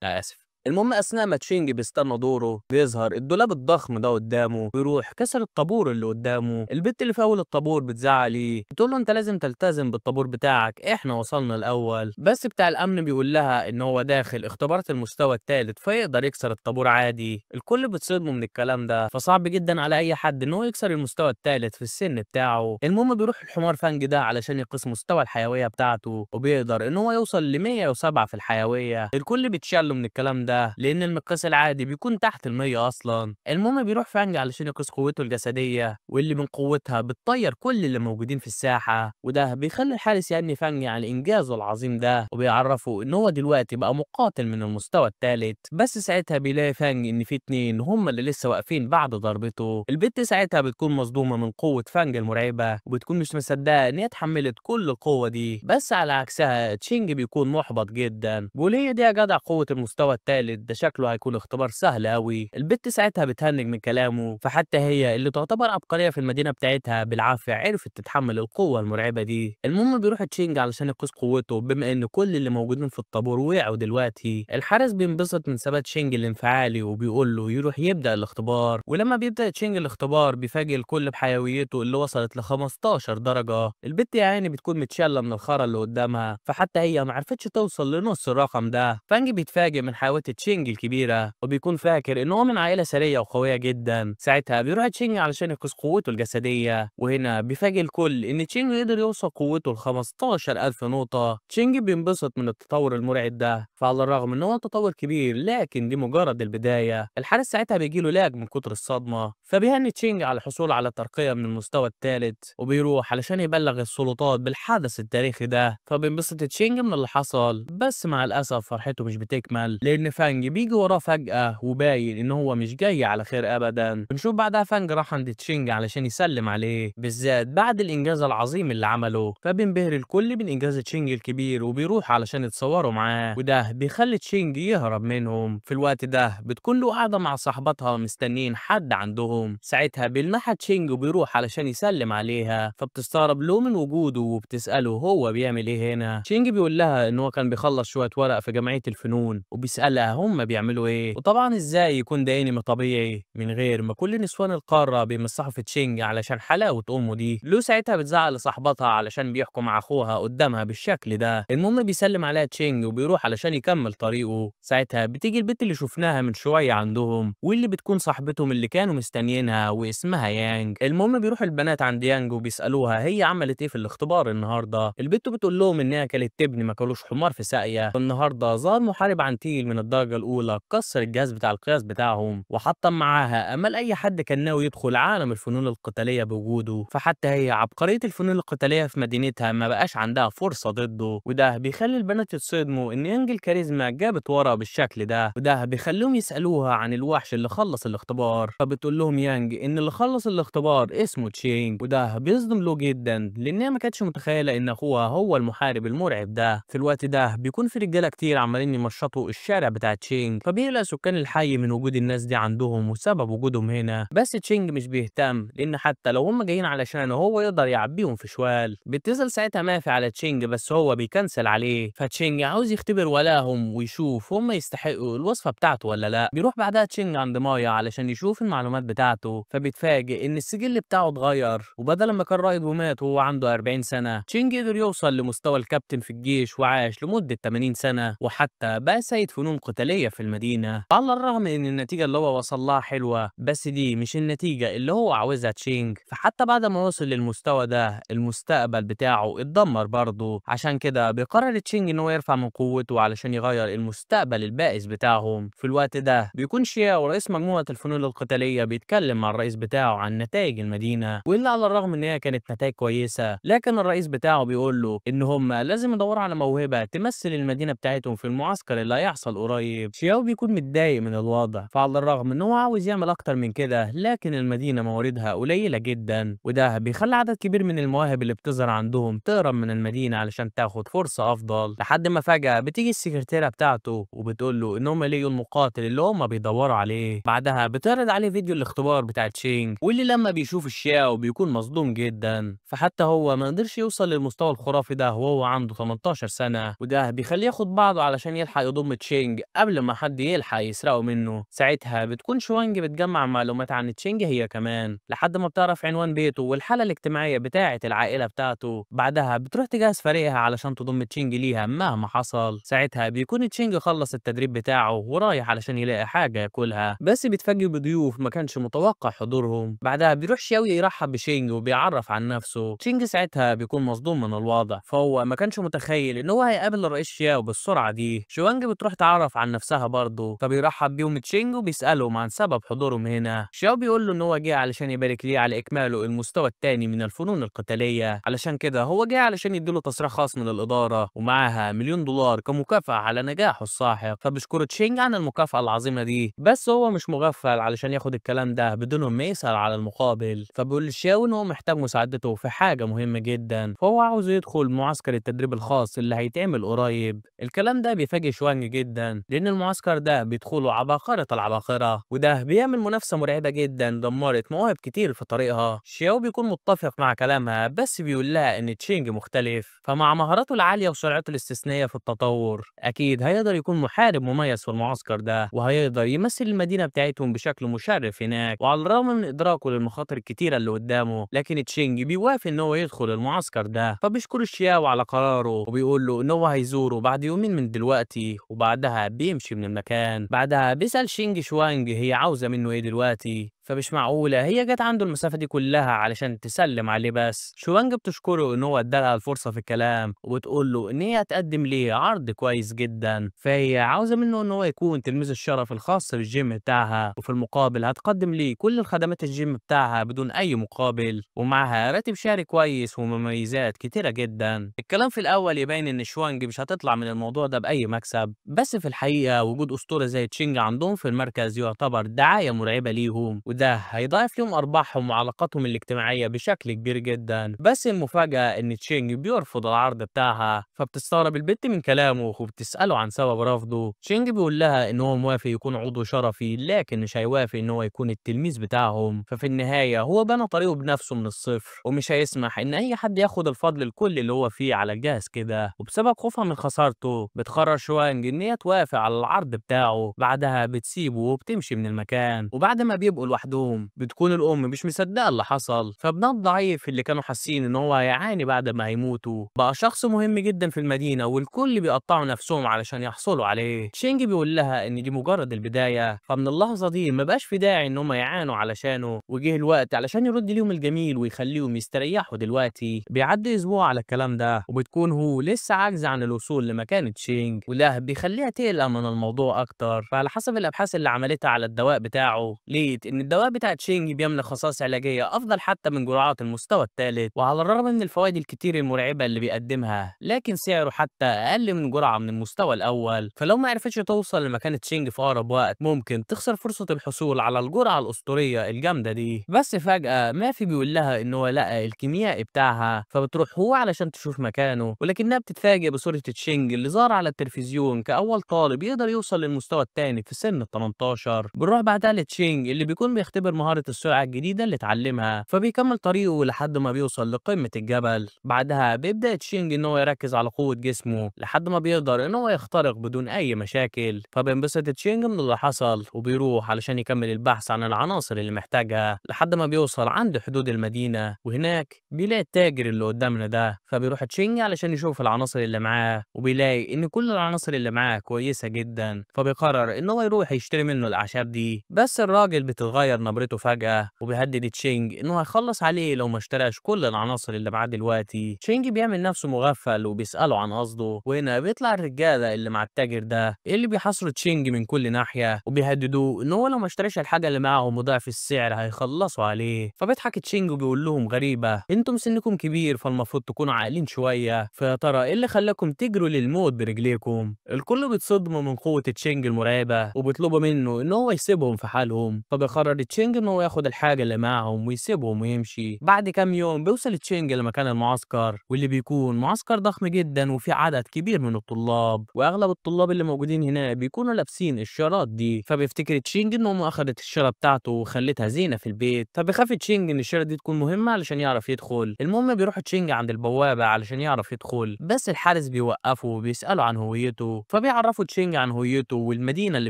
S1: لا آسف. المهم اثناء ما تشينج بيستنى دوره بيظهر الدولاب الضخم ده قدامه، بيروح كسر الطابور اللي قدامه. البت اللي في اول الطابور بتزعق ليه، بتقول له انت لازم تلتزم بالطابور بتاعك، احنا وصلنا الاول. بس بتاع الامن بيقول لها ان هو داخل اختبارات المستوى الثالث فيقدر يكسر الطابور عادي. الكل بتصدمه من الكلام ده، فصعب جدا على اي حد ان هو يكسر المستوى الثالث في السن بتاعه. المهم بيروح الحمار فانج ده علشان يقيس مستوى الحيوية بتاعته، وبيقدر ان هو يوصل ل 107 في الحيوية. الكل بيتشلوا من الكلام ده لان المقياس العادي بيكون تحت ال 100 اصلا. المهم بيروح فانج علشان يقيس قوته الجسدية، واللي من قوتها بتطير كل اللي موجودين في الساحة، وده بيخلي الحارس يهني فانج على انجازه العظيم ده، وبيعرفه ان هو دلوقتي بقى مقاتل من المستوى الثالث. بس ساعتها بيلاقي فانج ان في اتنين هم اللي لسه واقفين بعد ضربته. البت ساعتها بتكون مصدومة من قوة فانج المرعبة، وبتكون مش مصدقه ان هي اتحملت كل القوة دي. بس على عكسها تشينج بيكون محبط جدا، بيقول هي دي يا جدع قوة المستوى الثالث، ده شكله هيكون اختبار سهل قوي. البت ساعتها بتهنج من كلامه، فحتى هي اللي تعتبر عبقرية في المدينة بتاعتها بالعافية عرفت تتحمل القوة المرعبة دي. المهم بيروح تشينج علشان يقيس قوته، بما ان كل اللي موجودين في الطابور وقعوا دلوقتي. الحارس بينبسط من ثبات تشينج الانفعالي وبيقول له يروح يبدا الاختبار. ولما بيبدا تشينج الاختبار بيفاجئ الكل بحيويته اللي وصلت ل 15 درجه. البت يا عيني بتكون متشله من الخرا اللي قدامها، فحتى هي ما عرفتش توصل لنص الرقم ده. فانج بيتفاجئ من حيوية تشينج الكبيرة، وبيكون فاكر ان هو من عائلة ثرية وقويه جدا. ساعتها بيروح تشينج علشان يقيس قوته الجسدية، وهنا بيفاجئ الكل ان تشينج قدر يوصل قوته ل 15000 نقطة. تشينج بينبسط من التطور المرعب ده، فعلى الرغم ان هو تطور كبير لكن دي مجرد البداية. الحارس ساعتها بيجيله lag من كتر الصدمة، فبيهني تشينج على الحصول على ترقيه من المستوى الثالث، وبيروح علشان يبلغ السلطات بالحدث التاريخي ده. فبينبسط تشينج من اللي حصل، بس مع الاسف فرحته مش بتكمل لان فانج بيجي وراه فجأة وباين ان هو مش جاي على خير ابدا. بنشوف بعدها فانج راح عند تشينج علشان يسلم عليه، بالذات بعد الانجاز العظيم اللي عمله. فبينبهر الكل من انجاز تشينج الكبير وبيروح علشان يتصوروا معاه، وده بيخلي تشينج يهرب منهم. في الوقت ده بتكون له قاعدة مع صاحبتها مستنيين حد عندهم. ساعتها بيلمحها تشينج وبيروح علشان يسلم عليها، فبتستغرب له من وجوده وبتساله هو بيعمل ايه هنا. تشينج بيقول لها ان هو كان بيخلص شوية ورق في جمعية الفنون، وبيسالها هم بيعملوا ايه، وطبعا ازاي يكون ده انمي طبيعي من غير ما كل نسوان القارة بيمسحوا في تشينج علشان حلاوة امه دي. لو ساعتها بتزعق لصاحبتها علشان بيحكوا مع اخوها قدامها بالشكل ده. المهم بيسلم عليها تشينج وبيروح علشان يكمل طريقه. ساعتها بتيجي البت اللي شفناها من شوية عندهم، واللي بتكون صاحبتهم اللي كانوا مستنيينها واسمها يانج. المهم بيروح البنات عند يانج وبيسالوها هي عملت ايه في الاختبار النهارده. البت بتقول لهم انها كانت تبني ما كلوش حمار في ساقيه. النهارده ظهر محارب عنتيل من الدرجة الاولى كسر الجهاز بتاع القياس بتاعهم وحطم معاها امل اي حد كان ناوي يدخل عالم الفنون القتالية بوجوده. فحتى هي عبقرية الفنون القتالية في مدينتها ما بقاش عندها فرصة ضده، وده بيخلي البنات يتصدموا ان يانج الكاريزما جابت ورا بالشكل ده، وده بيخليهم يسالوها عن الوحش اللي خلص الاختبار. فبتقول لهم يانج ان اللي خلص الاختبار اسمه تشينج، وده بيصدم له جدا لانها ما كانتش متخيله ان اخوها هو المحارب المرعب ده. في الوقت ده بيكون في رجاله كتير عمالين يمشطوا الشارع بتاع تشينج، فبيقلق سكان الحي من وجود الناس دي عندهم وسبب وجودهم هنا. بس تشينج مش بيهتم لان حتى لو هم جايين علشان هو يقدر يعبيهم في شوال. بيتصل ساعتها مافي على تشينج بس هو بيكنسل عليه، فتشينج عاوز يختبر ولاهم ويشوف هم يستحقوا الوصفة بتاعته ولا لا. بيروح بعدها تشينج عند مايا علشان يشوف المعلومات بتاعته، فبيتفاجئ ان السجل بتاعه اتغير، وبدل ما كان رائد ومات وهو عنده 40 سنة، تشينج قدر يوصل لمستوى الكابتن في الجيش وعاش لمدة 80 سنة، وحتى بقى سيد فنون قتالية في المدينة. على الرغم ان النتيجة اللي هو وصل لها حلوة، بس دي مش النتيجة اللي هو عاوزها تشينج. فحتى بعد ما وصل للمستوى ده المستقبل بتاعه اتدمر برضه، عشان كده بيقرر تشينج ان هو يرفع من قوته علشان يغير المستقبل البائس بتاعهم. في الوقت ده بيكون شياو رئيس مجموعة الفنون القتالية بيتكلم مع الرئيس بتاعه عن نتائج المدينة، واللي على الرغم ان هي كانت نتائج كويسة، لكن الرئيس بتاعه بيقول له ان هم لازم يدوروا على موهبة تمثل المدينة بتاعتهم في المعسكر اللي هيحصل قريب. شياو بيكون متضايق من الوضع، فعلى الرغم ان هو عاوز يعمل اكتر من كده، لكن المدينة مواردها قليلة جدا، وده بيخلي عدد كبير من المواهب اللي بتظهر عندهم تهرب من المدينة علشان تاخد فرصة افضل. لحد ما فجأة بتيجي السكرتيرة بتاعته وبتقول له ان هم لقوا المقاتل اللي هم بيدوروا عليه. بعدها بتعرض عليه فيديو الاختبار بتاع تشينج، واللي لما بيشوف الشياو بيكون مصدوم جدا، فحتى هو ما قدرش يوصل للمستوى الخرافي ده وهو عنده 18 سنة، وده بيخليه ياخد بعضه علشان يلحق يضم تشينج قبل ما حد يلحق يسرقه منه. ساعتها بتكون شوانج بتجمع معلومات عن تشينج هي كمان لحد ما بتعرف عنوان بيته والحالة الاجتماعية بتاعة العائلة بتاعته. بعدها بتروح تجهز فريقها علشان تضم تشينج ليها مهما حصل. ساعتها بيكون تشينج خلص التدريب بتاعه ورايح علشان يلاقي حاجة ياكلها، بس بيتفاجئ بضيوف ما كانش متوقع حضورهم. بعدها بيروح شاوي يرحب بشينج وبيعرف عن نفسه. تشينج ساعتها بيكون مصدوم من الوضع، فهو ما كانش متخيل ان هو هيقابل الرئيس شياو بالسرعة دي. شوانج بتروح تعرف عن نفسها برضه، فبيرحب بيهم تشينج وبيسألهم عن سبب حضورهم هنا. شياو بيقول له ان هو جه علشان يبارك ليه على اكماله المستوى الثاني من الفنون القتالية، علشان كده هو جه علشان يديله تصريح خاص من الإدارة ومعاها $1,000,000 كمكافأة على نجاحه الساحق. فبيشكر تشينج عن المكافأة العظيمة دي، بس هو مش مغفل علشان ياخد الكلام ده بدون ما يسأل على المقابل. فبيقول لشاو ان هو محتاج مساعدته في حاجة مهمة جدا، فهو عاوز يدخل معسكر التدريب الخاص اللي هيتعمل قريب. الكلام ده بيفاجئ شوانج جدا، لان المعسكر ده بيدخله عباقرة العباقرة، وده بيعمل منافسة مرعبة جدا دمرت مواهب كتير في طريقها. شياو بيكون متفق مع كلامها، بس بيقول لها ان تشينج مختلف، فمع مهاراته العالية وسرعته الاستثنائية في التطور اكيد هيقدر يكون محارب مميز في المعسكر ده، وهيقدر يمثل المدينة بتاعتهم بشكل مشرف هناك. وعلى الرغم من ادراكه للمخاطر الكتيرة اللي قدامه، لكن تشينج بيوافق ان هو يدخل المعسكر ده. فبيشكر شياو على قراره وبيقول له ان هو هيزوره بعد يومين من دلوقتي، وبعدها بيمشي من المكان. بعدها بيسأل شينج شوانج هي عاوزة منه ايه دلوقتي، فمش معقولة هي جت عنده المسافة دي كلها علشان تسلم عليه بس. شوانج بتشكره ان هو ادالها الفرصة في الكلام، وبتقول له ان هي هتقدم ليه عرض كويس جدا، فهي عاوزة منه ان هو يكون تلميذ الشرف الخاص بالجيم بتاعها، وفي المقابل هتقدم ليه كل الخدمات الجيم بتاعها بدون اي مقابل، ومعها راتب شهري كويس ومميزات كتيرة جدا. الكلام في الاول يبين ان شوانج مش هتطلع من الموضوع ده باي مكسب، بس في الحقيقة وجود اسطورة زي تشينج عندهم في المركز يعتبر دعاية مرعبة ليهم، وده هيضاعف لهم ارباحهم وعلاقاتهم الاجتماعية بشكل كبير جدا. بس المفاجاة ان تشينج بيرفض العرض بتاعها، فبتستغرب البت من كلامه وبتساله عن سبب رفضه. تشينج بيقول لها ان هو موافق يكون عضو شرفي، لكن مش هيوافق ان هو يكون التلميذ بتاعهم. ففي النهاية هو بنى طريقه بنفسه من الصفر، ومش هيسمح ان اي حد ياخد الفضل الكل اللي هو فيه على الجهاز كده. وبسبب خوفها من خسارته بتقرر شوانج ان هي توافق على العرض بتاعه. بعدها بتسيبه وبتمشي من المكان. وبعد ما بيبقوا لوحدهم بتكون الام مش مصدقه اللي حصل، فابنها الضعيف اللي كانوا حاسين ان هو هيعاني بعد ما هيموتوا بقى شخص مهم جدا في المدينة، والكل بيقطعوا نفسهم علشان يحصلوا عليه. تشينج بيقول لها ان دي مجرد البداية، فمن اللحظة دي ما بقاش في داعي ان هم يعانوا علشانه، وجه الوقت علشان يرد ليهم الجميل ويخليهم يستريحوا دلوقتي. بيعدي اسبوع على الكلام ده، وبتكون هو لسه عاجزه عن الوصول لمكان تشينج، وده بيخليها تقلق من الموضوع اكتر. فعلى حسب الابحاث اللي عملتها على الدواء بتاعه، لقيت ان الدواء بتاع تشينج بيملك خصائص علاجية افضل حتى من جرعات المستوى الثالث، وعلى الرغم من الفوائد الكتير المرعبة اللي بيقدمها، لكن سعره حتى اقل من جرعة من المستوى الاول. فلو ما عرفتش توصل لمكان تشينج في اقرب وقت ممكن تخسر فرصة الحصول على الجرعة الاسطورية الجامدة دي. بس فجاة مافي بيقول لها ان هو لقى الكيميائي بتاعها، فبتروح هو علشان تشوف مكانه، ولكنها بتتفاجئ بصورة تشينج اللي ظهر على التلفزيون كاول طالب يقدر يوصل للمستوى الثاني في سن ال 18. بنروح بعدها لتشينج اللي بيكون بيختبر مهارة السرعة الجديدة اللي اتعلمها، فبيكمل طريقه لحد ما بيوصل لقمة الجبل. بعدها بيبدا تشينج ان هو يركز على قوة جسمه لحد ما بيقدر ان هو يخترق بدون اي مشاكل. فبينبسط تشينج من اللي حصل وبيروح علشان يكمل البحث عن العناصر اللي محتاجها لحد ما بيوصل عند حدود المدينة، وهناك بيلاقي التاجر اللي قدامنا ده. فبيروح تشينج علشان يشوف العناصر اللي معاه، وبيلاقي ان كل العناصر اللي معاه كويسة جدا، فبيقرر ان هو يروح يشتري منه الاعشاب دي. بس الراجل بتتغير نبرته فجأة وبيهدد تشينج انه هيخلص عليه لو ما اشتراش كل العناصر اللي معاه دلوقتي. تشينج بيعمل نفسه مغفل وبيسأله عن قصده، وهنا بيطلع الرجالة اللي مع التاجر ده اللي بيحاصروا تشينج من كل ناحية وبيهددوه ان هو لو ما اشتراش الحاجة اللي معاهم وضعف السعر هيخلصوا عليه. فبيضحك تشينج وبيقول لهم غريبة، انتم سنكم كبير فالمفروض تكونوا عاقلين شوية، فيا ترى ايه اللي خلاكم تجروا للموت برجليكم؟ الكل بيتصدموا من قوة تشينج المرعبة وبيطلبوا منه ان هو يسيبهم في حالهم. فبيقرر فبيقرر تشينج إن هو ياخد الحاجة اللي معاهم ويسيبهم ويمشي. بعد كام يوم بيوصل تشينج لمكان المعسكر، واللي بيكون معسكر ضخم جدا وفيه عدد كبير من الطلاب، واغلب الطلاب اللي موجودين هنا بيكونوا لابسين الشارات دي. فبيفتكر تشينج ان امه اخدت الشارة بتاعته وخلتها زينة في البيت، فبيخاف تشينج ان الشارة دي تكون مهمة علشان يعرف يدخل. المهم بيروح تشينج عند البوابة علشان يعرف يدخل، بس الحارس بيوقفه وبيسأله عن هويته، فبيعرفوا تشينج عن هويته والمدينة اللي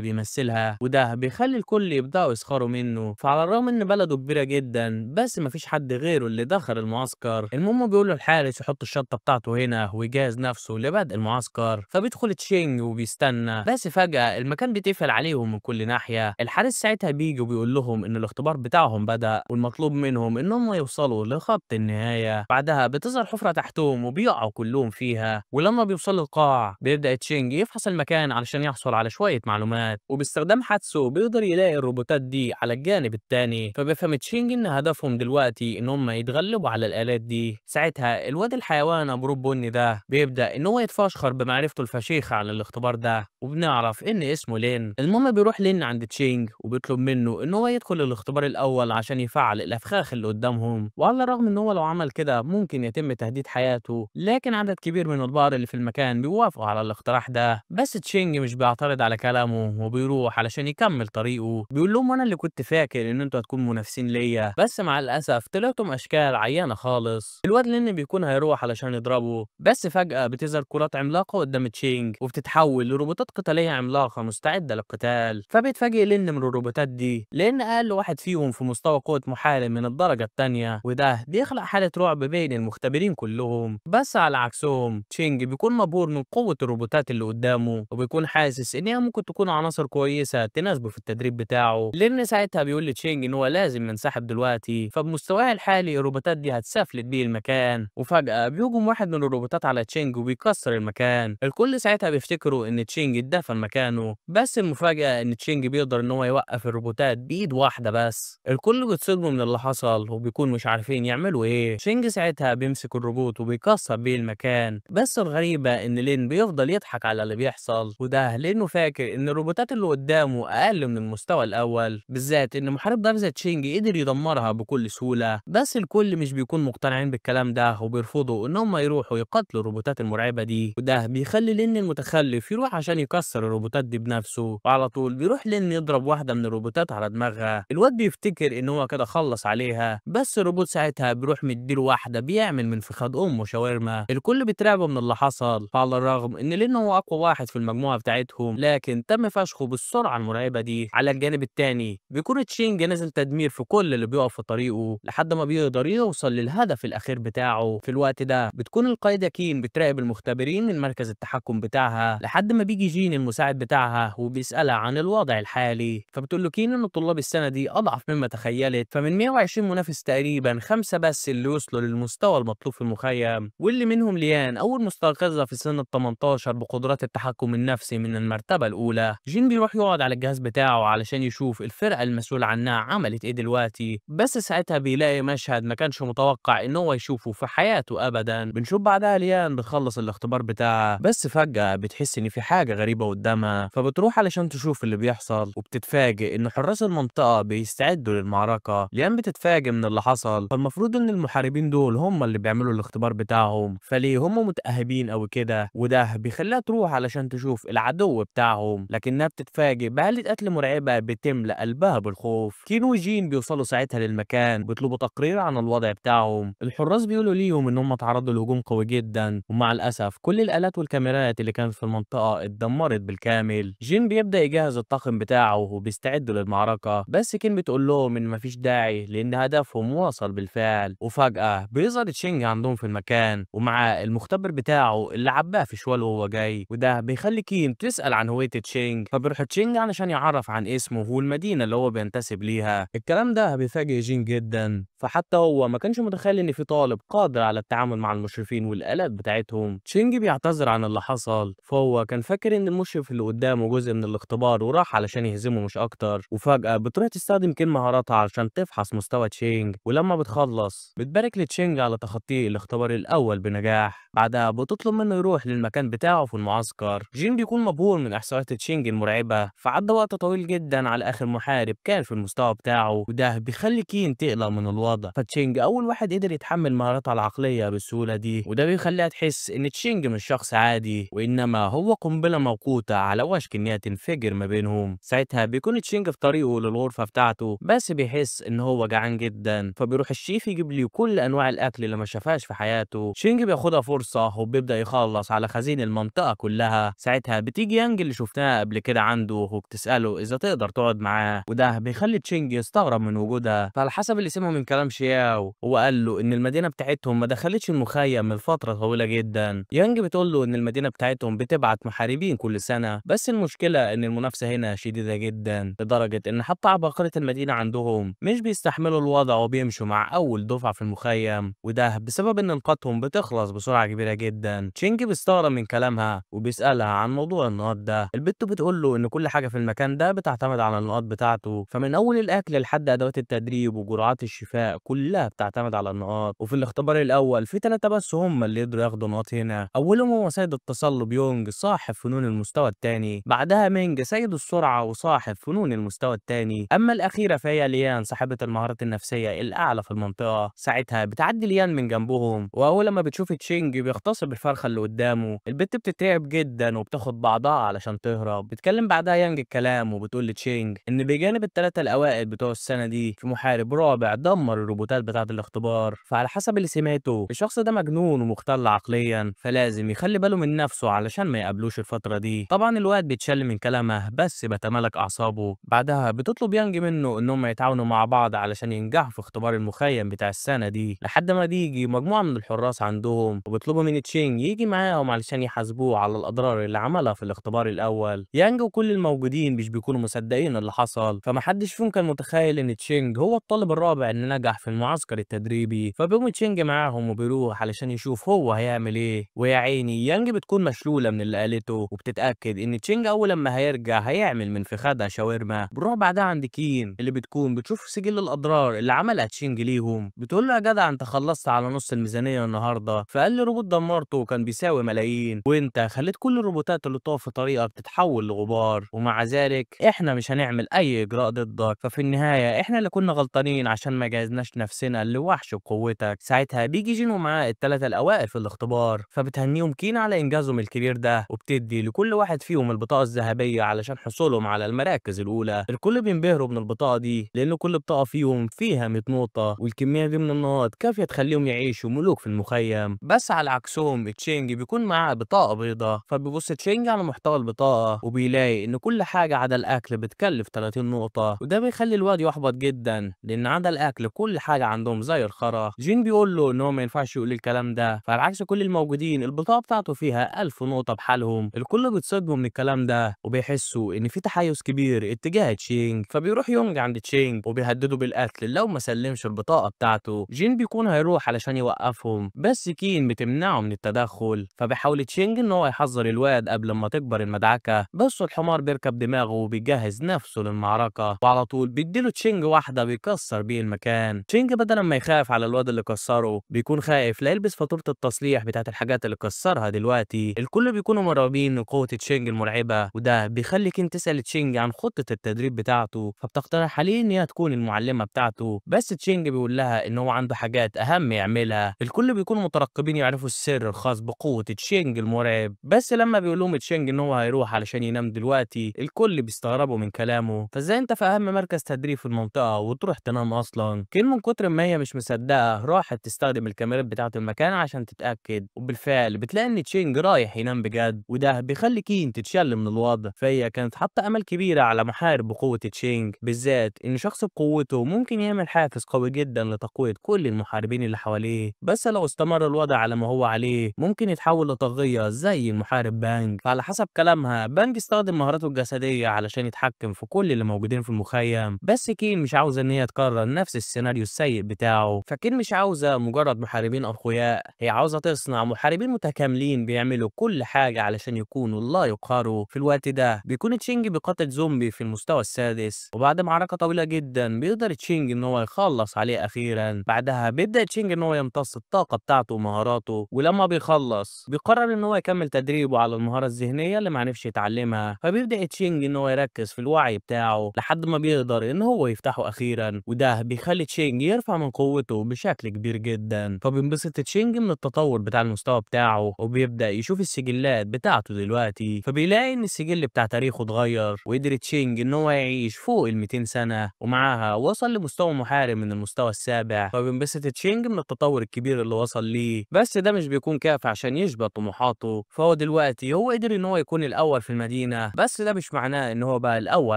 S1: بيمثلها، وده بيخلي الكل يبدأوا يسخروا منه. فعلى الرغم ان بلده كبيرة جدا بس مفيش حد غيره اللي دخل المعسكر. المهم بيقول له الحارس يحط الشنطة بتاعته هنا ويجهز نفسه لبدء المعسكر. فبيدخل تشينج وبيستنى، بس فجأة المكان بيتقفل عليهم من كل ناحية. الحارس ساعتها بيجي وبيقول لهم ان الاختبار بتاعهم بدأ، والمطلوب منهم انهم يوصلوا لخط النهاية. بعدها بتظهر حفرة تحتهم وبيقعوا كلهم فيها، ولما بيوصلوا القاع بيبدأ تشينج يفحص المكان علشان يحصل على شوية معلومات، وباستخدام حدسه بيقدر يلاقي الروبوتات دي على الجانب التاني. فبيفهم تشينج ان هدفهم دلوقتي ان هم يتغلبوا على الآلات دي. ساعتها الواد الحيوان ابو روب بني ده بيبدأ ان هو يتفشخر بمعرفته الفشيخة عن الاختبار ده، وبنعرف ان اسمه لين. المهم بيروح لين عند تشينج وبيطلب منه ان هو يدخل الاختبار الاول عشان يفعل الافخاخ اللي قدامهم، وعلى الرغم ان هو لو عمل كده ممكن يتم تهديد حياته، لكن عدد كبير من البقر اللي في المكان بيوافقوا على الاقتراح ده. بس تشينج مش بيعترض على كلامه وبيروح علشان يكمل طريقه. بيقول لهم انا اللي كنت فاكر ان انتوا هتكونوا منافسين ليا، بس مع الاسف طلعتم اشكال عيانه خالص. الواد لين بيكون هيروح علشان يضربه، بس فجأة بتظهر كرات عملاقة قدام تشينج وبتتحول لروبوتات قتالية عملاقة مستعدة للقتال. فبيتفاجئ لين من الروبوتات دي لان اقل واحد فيهم في مستوى قوة محارب من الدرجة الثانية، وده بيخلق حالة رعب بين المختبرين كلهم. بس على عكسهم تشينج بيكون مبهور من قوة الروبوتات اللي قدامه، وبيكون حاسس ان هي ممكن تكون عناصر كويسة تناسبه في التدريب بتاعه. لان ساعتها بيقول لتشينج ان هو لازم ينسحب دلوقتي، فبمستواه الحالي الروبوتات دي هتسفلت بيه المكان. وفجأة بيهجم واحد من الروبوتات على تشينج وبيكسر المكان. الكل ساعتها بيفتكروا ان تشينج اتدفن مكانه، بس المفاجأة ان تشينج بيقدر ان هو يوقف الروبوتات بايد واحدة بس. الكل بيتصدموا من اللي حصل وبيكون مش عارفين يعملوا ايه. تشينج ساعتها بيمسك الروبوت وبيكسر بيه المكان، بس الغريبة ان لين بيفضل يضحك على اللي بيحصل، وده لانه فاكر ان الروبوتات اللي قدامه اقل من المستوى الاول، بالذات ان محارب ضعيف زي تشينج قدر يدمرها بكل سهولة. بس الكل مش بيكون مقتنعين بالكلام ده وبيرفضوا ان هم يروحوا يقاتلوا الروبوتات المرعبة دي، وده بيخلي لين المتخلف يروح عشان يكسر الروبوتات دي بنفسه. وعلى طول بيروح لين يضرب واحدة من الروبوتات على دماغها. الواد بيفتكر ان هو كده خلص عليها، بس الروبوت ساعتها بيروح مديله واحدة بيعمل من فخاد امه شاورما. الكل بيترعبوا من اللي حصل، فعلى الرغم ان لين هو اقوى واحد في المجموعة بتاعتهم لكن تم فشخه بالسرعة المرعبة دي. على الجانب التاني بيكون تشينج نازل تدمير في كل اللي بيقف في طريقه لحد ما بيقدر يوصل للهدف الاخير بتاعه. في الوقت ده بتكون القائدة كين بتراقب المختبرين من مركز التحكم بتاعها لحد ما بيجي جين المساعد بتاعها وبيسألها عن الوضع الحالي. فبتقول له كين ان طلاب السنة دي اضعف مما تخيلت، فمن 120 منافس تقريبا 5 بس اللي وصلوا للمستوى المطلوب في المخيم، واللي منهم ليان اول مستيقظة في سن ال 18 بقدرات التحكم النفسي من المرتبة الاولى. جين بيروح يقعد على الجهاز بتاعه علشان يشوف الفرقة المسؤول عنها عملت ايه دلوقتي، بس ساعتها بيلاقي مشهد ما كانش متوقع ان هو يشوفه في حياته ابدا. بنشوف بعدها ليان بتخلص الاختبار بتاعها، بس فجأة بتحس ان في حاجة غريبة قدامها، فبتروح علشان تشوف اللي بيحصل، وبتتفاجئ ان حراس المنطقة بيستعدوا للمعركة. ليان بتتفاجئ من اللي حصل، فالمفروض ان المحاربين دول هم اللي بيعملوا الاختبار بتاعهم، فليه هم متأهبين او كده؟ وده بيخليها تروح علشان تشوف العدو بتاعهم، لكنها بتتفاجئ بآلة قتل مرعبة بتملأ قلبها بالخوف. كين وجين بيوصلوا ساعتها للمكان بيطلبوا تقرير عن الوضع بتاعهم. الحراس بيقولوا ليهم ان هم تعرضوا لهجوم قوي جدا، ومع الاسف كل الالات والكاميرات اللي كانت في المنطقة اتدمرت بالكامل. جين بيبدأ يجهز الطاقم بتاعه وبيستعدوا للمعركة، بس كين بتقول لهم ان مفيش داعي لان هدفهم وصل بالفعل. وفجأة بيظهر تشينج عندهم في المكان ومع المختبر بتاعه اللي عباه في شوال وهو جاي، وده بيخلي كين تسأل عن هوية تشينج، فبيروح تشينج علشان يعرف عن اسمه والمدينة اللي هو بينتسب ليها. الكلام ده بيفاجئ جين جدا، فحتى هو ما كانش متخيل ان في طالب قادر على التعامل مع المشرفين والآلات بتاعتهم. تشينج بيعتذر عن اللي حصل، فهو كان فاكر ان المشرف اللي قدامه جزء من الاختبار وراح علشان يهزمه مش اكتر. وفجأة بتروح تستخدم كين مهاراتها علشان تفحص مستوى تشينج، ولما بتخلص بتبارك لتشينج على تخطيه الاختبار الاول بنجاح. بعدها بتطلب منه يروح للمكان بتاعه في المعسكر. جين بيكون مبهور من احصائيات تشينج المرعبة، فعدى وقت طويل جدا على اخر محارب كان كان في المستوى بتاعه، وده بيخلي كين تقلق من الوضع. فتشينج اول واحد قدر يتحمل مهاراتها العقلية بالسهولة دي، وده بيخليها تحس ان تشينج مش شخص عادي، وانما هو قنبلة موقوته على وشك ان هي تنفجر ما بينهم. ساعتها بيكون تشينج في طريقه للغرفة بتاعته، بس بيحس ان هو جعان جدا، فبيروح الشيف يجيب له كل انواع الاكل اللي ما شافهاش في حياته. تشينج بياخدها فرصة وبيبدا يخلص على خزين المنطقة كلها. ساعتها بتيجي يانج اللي شفناها قبل كده عنده وبتساله اذا تقدر تقعد معاه، وده بيخلي تشينج يستغرب من وجودها. فعلى حسب اللي سمعه من كلام شياو، هو قال له ان المدينة بتاعتهم ما دخلتش المخيم من فترة طويلة جدا. يانج بتقول له ان المدينة بتاعتهم بتبعت محاربين كل سنة، بس المشكلة ان المنافسة هنا شديدة جدا لدرجة ان حتى عباقره المدينة عندهم مش بيستحملوا الوضع وبيمشوا مع اول دفعه في المخيم، وده بسبب ان نقاطهم بتخلص بسرعة كبيرة جدا. تشينج بيستغرب من كلامها وبيسالها عن موضوع النقاط ده. البت بتقول له ان كل حاجة في المكان ده بتعتمد على النقاط بتاعته، فمن اول الاكل لحد ادوات التدريب وجرعات الشفاء كلها بتعتمد على النقاط. وفي الاختبار الاول في 3 بس هم اللي يقدروا ياخدوا نقاط هنا، اولهم هو سيد التصلب يونج صاحب فنون المستوى الثاني، بعدها مينج سيد السرعة وصاحب فنون المستوى الثاني، اما الاخيرة فهي ليان صاحبه المهارات النفسية الاعلى في المنطقة. ساعتها بتعدي ليان من جنبهم، واول ما بتشوف تشينج بيغتصب الفرخه اللي قدامه. البت بتترعب جدا وبتاخد بعضها علشان تهرب. بتكلم بعدها يانج الكلام وبتقول لتشينج ان بجانب ال3 الاوائل بتوع السنة دي في محارب رابع دمر الروبوتات بتاعه الاختبار، فعلى حسب اللي سمعته الشخص ده مجنون ومختل عقليا، فلازم يخلي باله من نفسه علشان ما يقابلوش الفترة دي. طبعا الواد بيتشل من كلامه بس بيتمالك اعصابه. بعدها بتطلب يانج منه انهم يتعاونوا مع بعض علشان ينجحوا في اختبار المخيم بتاع السنة دي، لحد ما بيجي مجموعة من الحراس عندهم وبيطلبوا من تشينج يجي معاهم علشان يحاسبوه على الاضرار اللي عملها في الاختبار الاول. يانج وكل الموجودين مش بيكونوا مصدقين اللي حصل، فمحدش فيهم كان متخيل ان تشينج هو الطالب الرابع اللي نجح في المعسكر التدريبي. فبيقوم تشينج معاهم وبيروح علشان يشوف هو هيعمل ايه. ويا عيني يانج بتكون مشلوله من اللي قالته، وبتتاكد ان تشينج اول لما هيرجع هيعمل من فخادها شاورما. بنروح بعدها عند كين اللي بتكون بتشوف سجل الاضرار اللي عملها تشينج ليهم. بتقول له يا جدع انت خلصت على نص الميزانية النهارده، فقال لي روبوت دمرته كان بيساوي ملايين، وانت خليت كل الروبوتات اللي تقف في طريقك تتحول لغبار، ومع ذلك احنا مش هنعمل اي اجراء ضدك، ففي النهاية احنا اللي كنا غلطانين عشان ما جهزناش نفسنا لوحش بقوتك. ساعتها بيجي جين ومعاه ال3 الاوائل في الاختبار، فبتهنيهم كين على انجازهم الكبير ده، وبتدي لكل واحد فيهم البطاقة الذهبية علشان حصولهم على المراكز الاولى. الكل بينبهروا من البطاقة دي لان كل بطاقة فيهم فيها 100 نقطة، والكميه دي من النقاط كافيه تخليهم يعيشوا ملوك في المخيم. بس على عكسهم تشينج بيكون معاه بطاقة بيضاء، فبيبص تشينج على محتوى البطاقة وبيلاقي ان كل حاجة عدا الاكل بتكلف 30 نقطة، وده بيخلي الواد يحبط جدا لان عدا الاكل كل حاجة عندهم زي الخرا. جين بيقول له ان هو ما ينفعش يقول الكلام ده، فعلى عكس كل الموجودين البطاقة بتاعته فيها 1000 نقطة بحالهم. الكل بيتصدموا من الكلام ده وبيحسوا ان في تحيز كبير اتجاه تشينج، فبيروح يونج عند تشينج وبيهدده بالقتل لو ما سلمش البطاقة بتاعته. جين بيكون هيروح علشان يوقفهم، بس كين بتمنعه من التدخل، فبيحاول تشينج ان هو يحذر الواد قبل ما تكبر المدعكه، بس الحمار بيركب دماغه وبيجهز نفسه للمعركة، وعلى طول بيديله تشينج واحدة بيكسر بيه المكان. تشينج بدل ما يخاف على الواد اللي كسره بيكون خايف لا يلبس فاتورة التصليح بتاعت الحاجات اللي كسرها دلوقتي. الكل بيكونوا مرعوبين من قوة تشينج المرعبة، وده بيخلي كين تسال تشينج عن خطه التدريب بتاعته، فبتقترح عليه ان هي تكون المعلمة بتاعته، بس تشينج بيقول لها ان هو عنده حاجات اهم يعملها. الكل بيكونوا مترقبين يعرفوا السر الخاص بقوة تشينج المرعب، بس لما بيقول لهم تشينج ان هو هيروح علشان ينام دلوقتي الكل بيستغربوا من كلامه، فازاي انت في اهم مركز تدريب في المنطقة وتروح تنام اصلا؟ كين من كتر ما هي مش مصدقه راحت تستخدم الكاميرات بتاعه المكان عشان تتاكد، وبالفعل بتلاقي ان تشينج رايح ينام بجد، وده بيخلي كين تتشل من الوضع. فهي كانت حاطه امل كبيرة على محارب بقوة تشينج، بالذات ان شخص بقوته ممكن يعمل حافز قوي جدا لتقويه كل المحاربين اللي حواليه، بس لو استمر الوضع على ما هو عليه ممكن يتحول لطاغيه زي المحارب بانج. فعلى حسب كلامها بانج استخدم مهاراته الجسدية علشان يتحكم في كل اللي موجودين في المخيم، بس كين مش عاوزه ان هي تكرر نفس السيناريو السيء بتاعه. فكين مش عاوزه مجرد محاربين اقوياء، هي عاوزه تصنع محاربين متكاملين بيعملوا كل حاجة علشان يكونوا لا يقهروا. في الوقت ده بيكون تشينج بيقاتل زومبي في المستوى السادس، وبعد معركة طويلة جدا بيقدر تشينج ان هو يخلص عليه اخيرا. بعدها بيبدا تشينج ان هو يمتص الطاقة بتاعته ومهاراته، ولما بيخلص بيقرر ان هو يكمل تدريبه على المهارة الذهنية اللي معرفش يتعلمها. فبيبدا تشينج ان هو يركز في الوعي بتاعه لحد ما ما بيقدر ان هو يفتحه اخيرا، وده بيخلي تشينج يرفع من قوته بشكل كبير جدا. فبينبسط تشينج من التطور بتاع المستوى بتاعه، وبيبدأ يشوف السجلات بتاعته دلوقتي، فبيلاقي ان السجل بتاع تاريخه اتغير، وقدر تشينج ان هو يعيش فوق ال 200 سنة، ومعاها وصل لمستوى محارب من المستوى السابع. فبينبسط تشينج من التطور الكبير اللي وصل ليه، بس ده مش بيكون كافي عشان يشبع طموحاته. فهو دلوقتي هو قدر ان هو يكون الاول في المدينة، بس ده مش معناه ان هو بقى الاول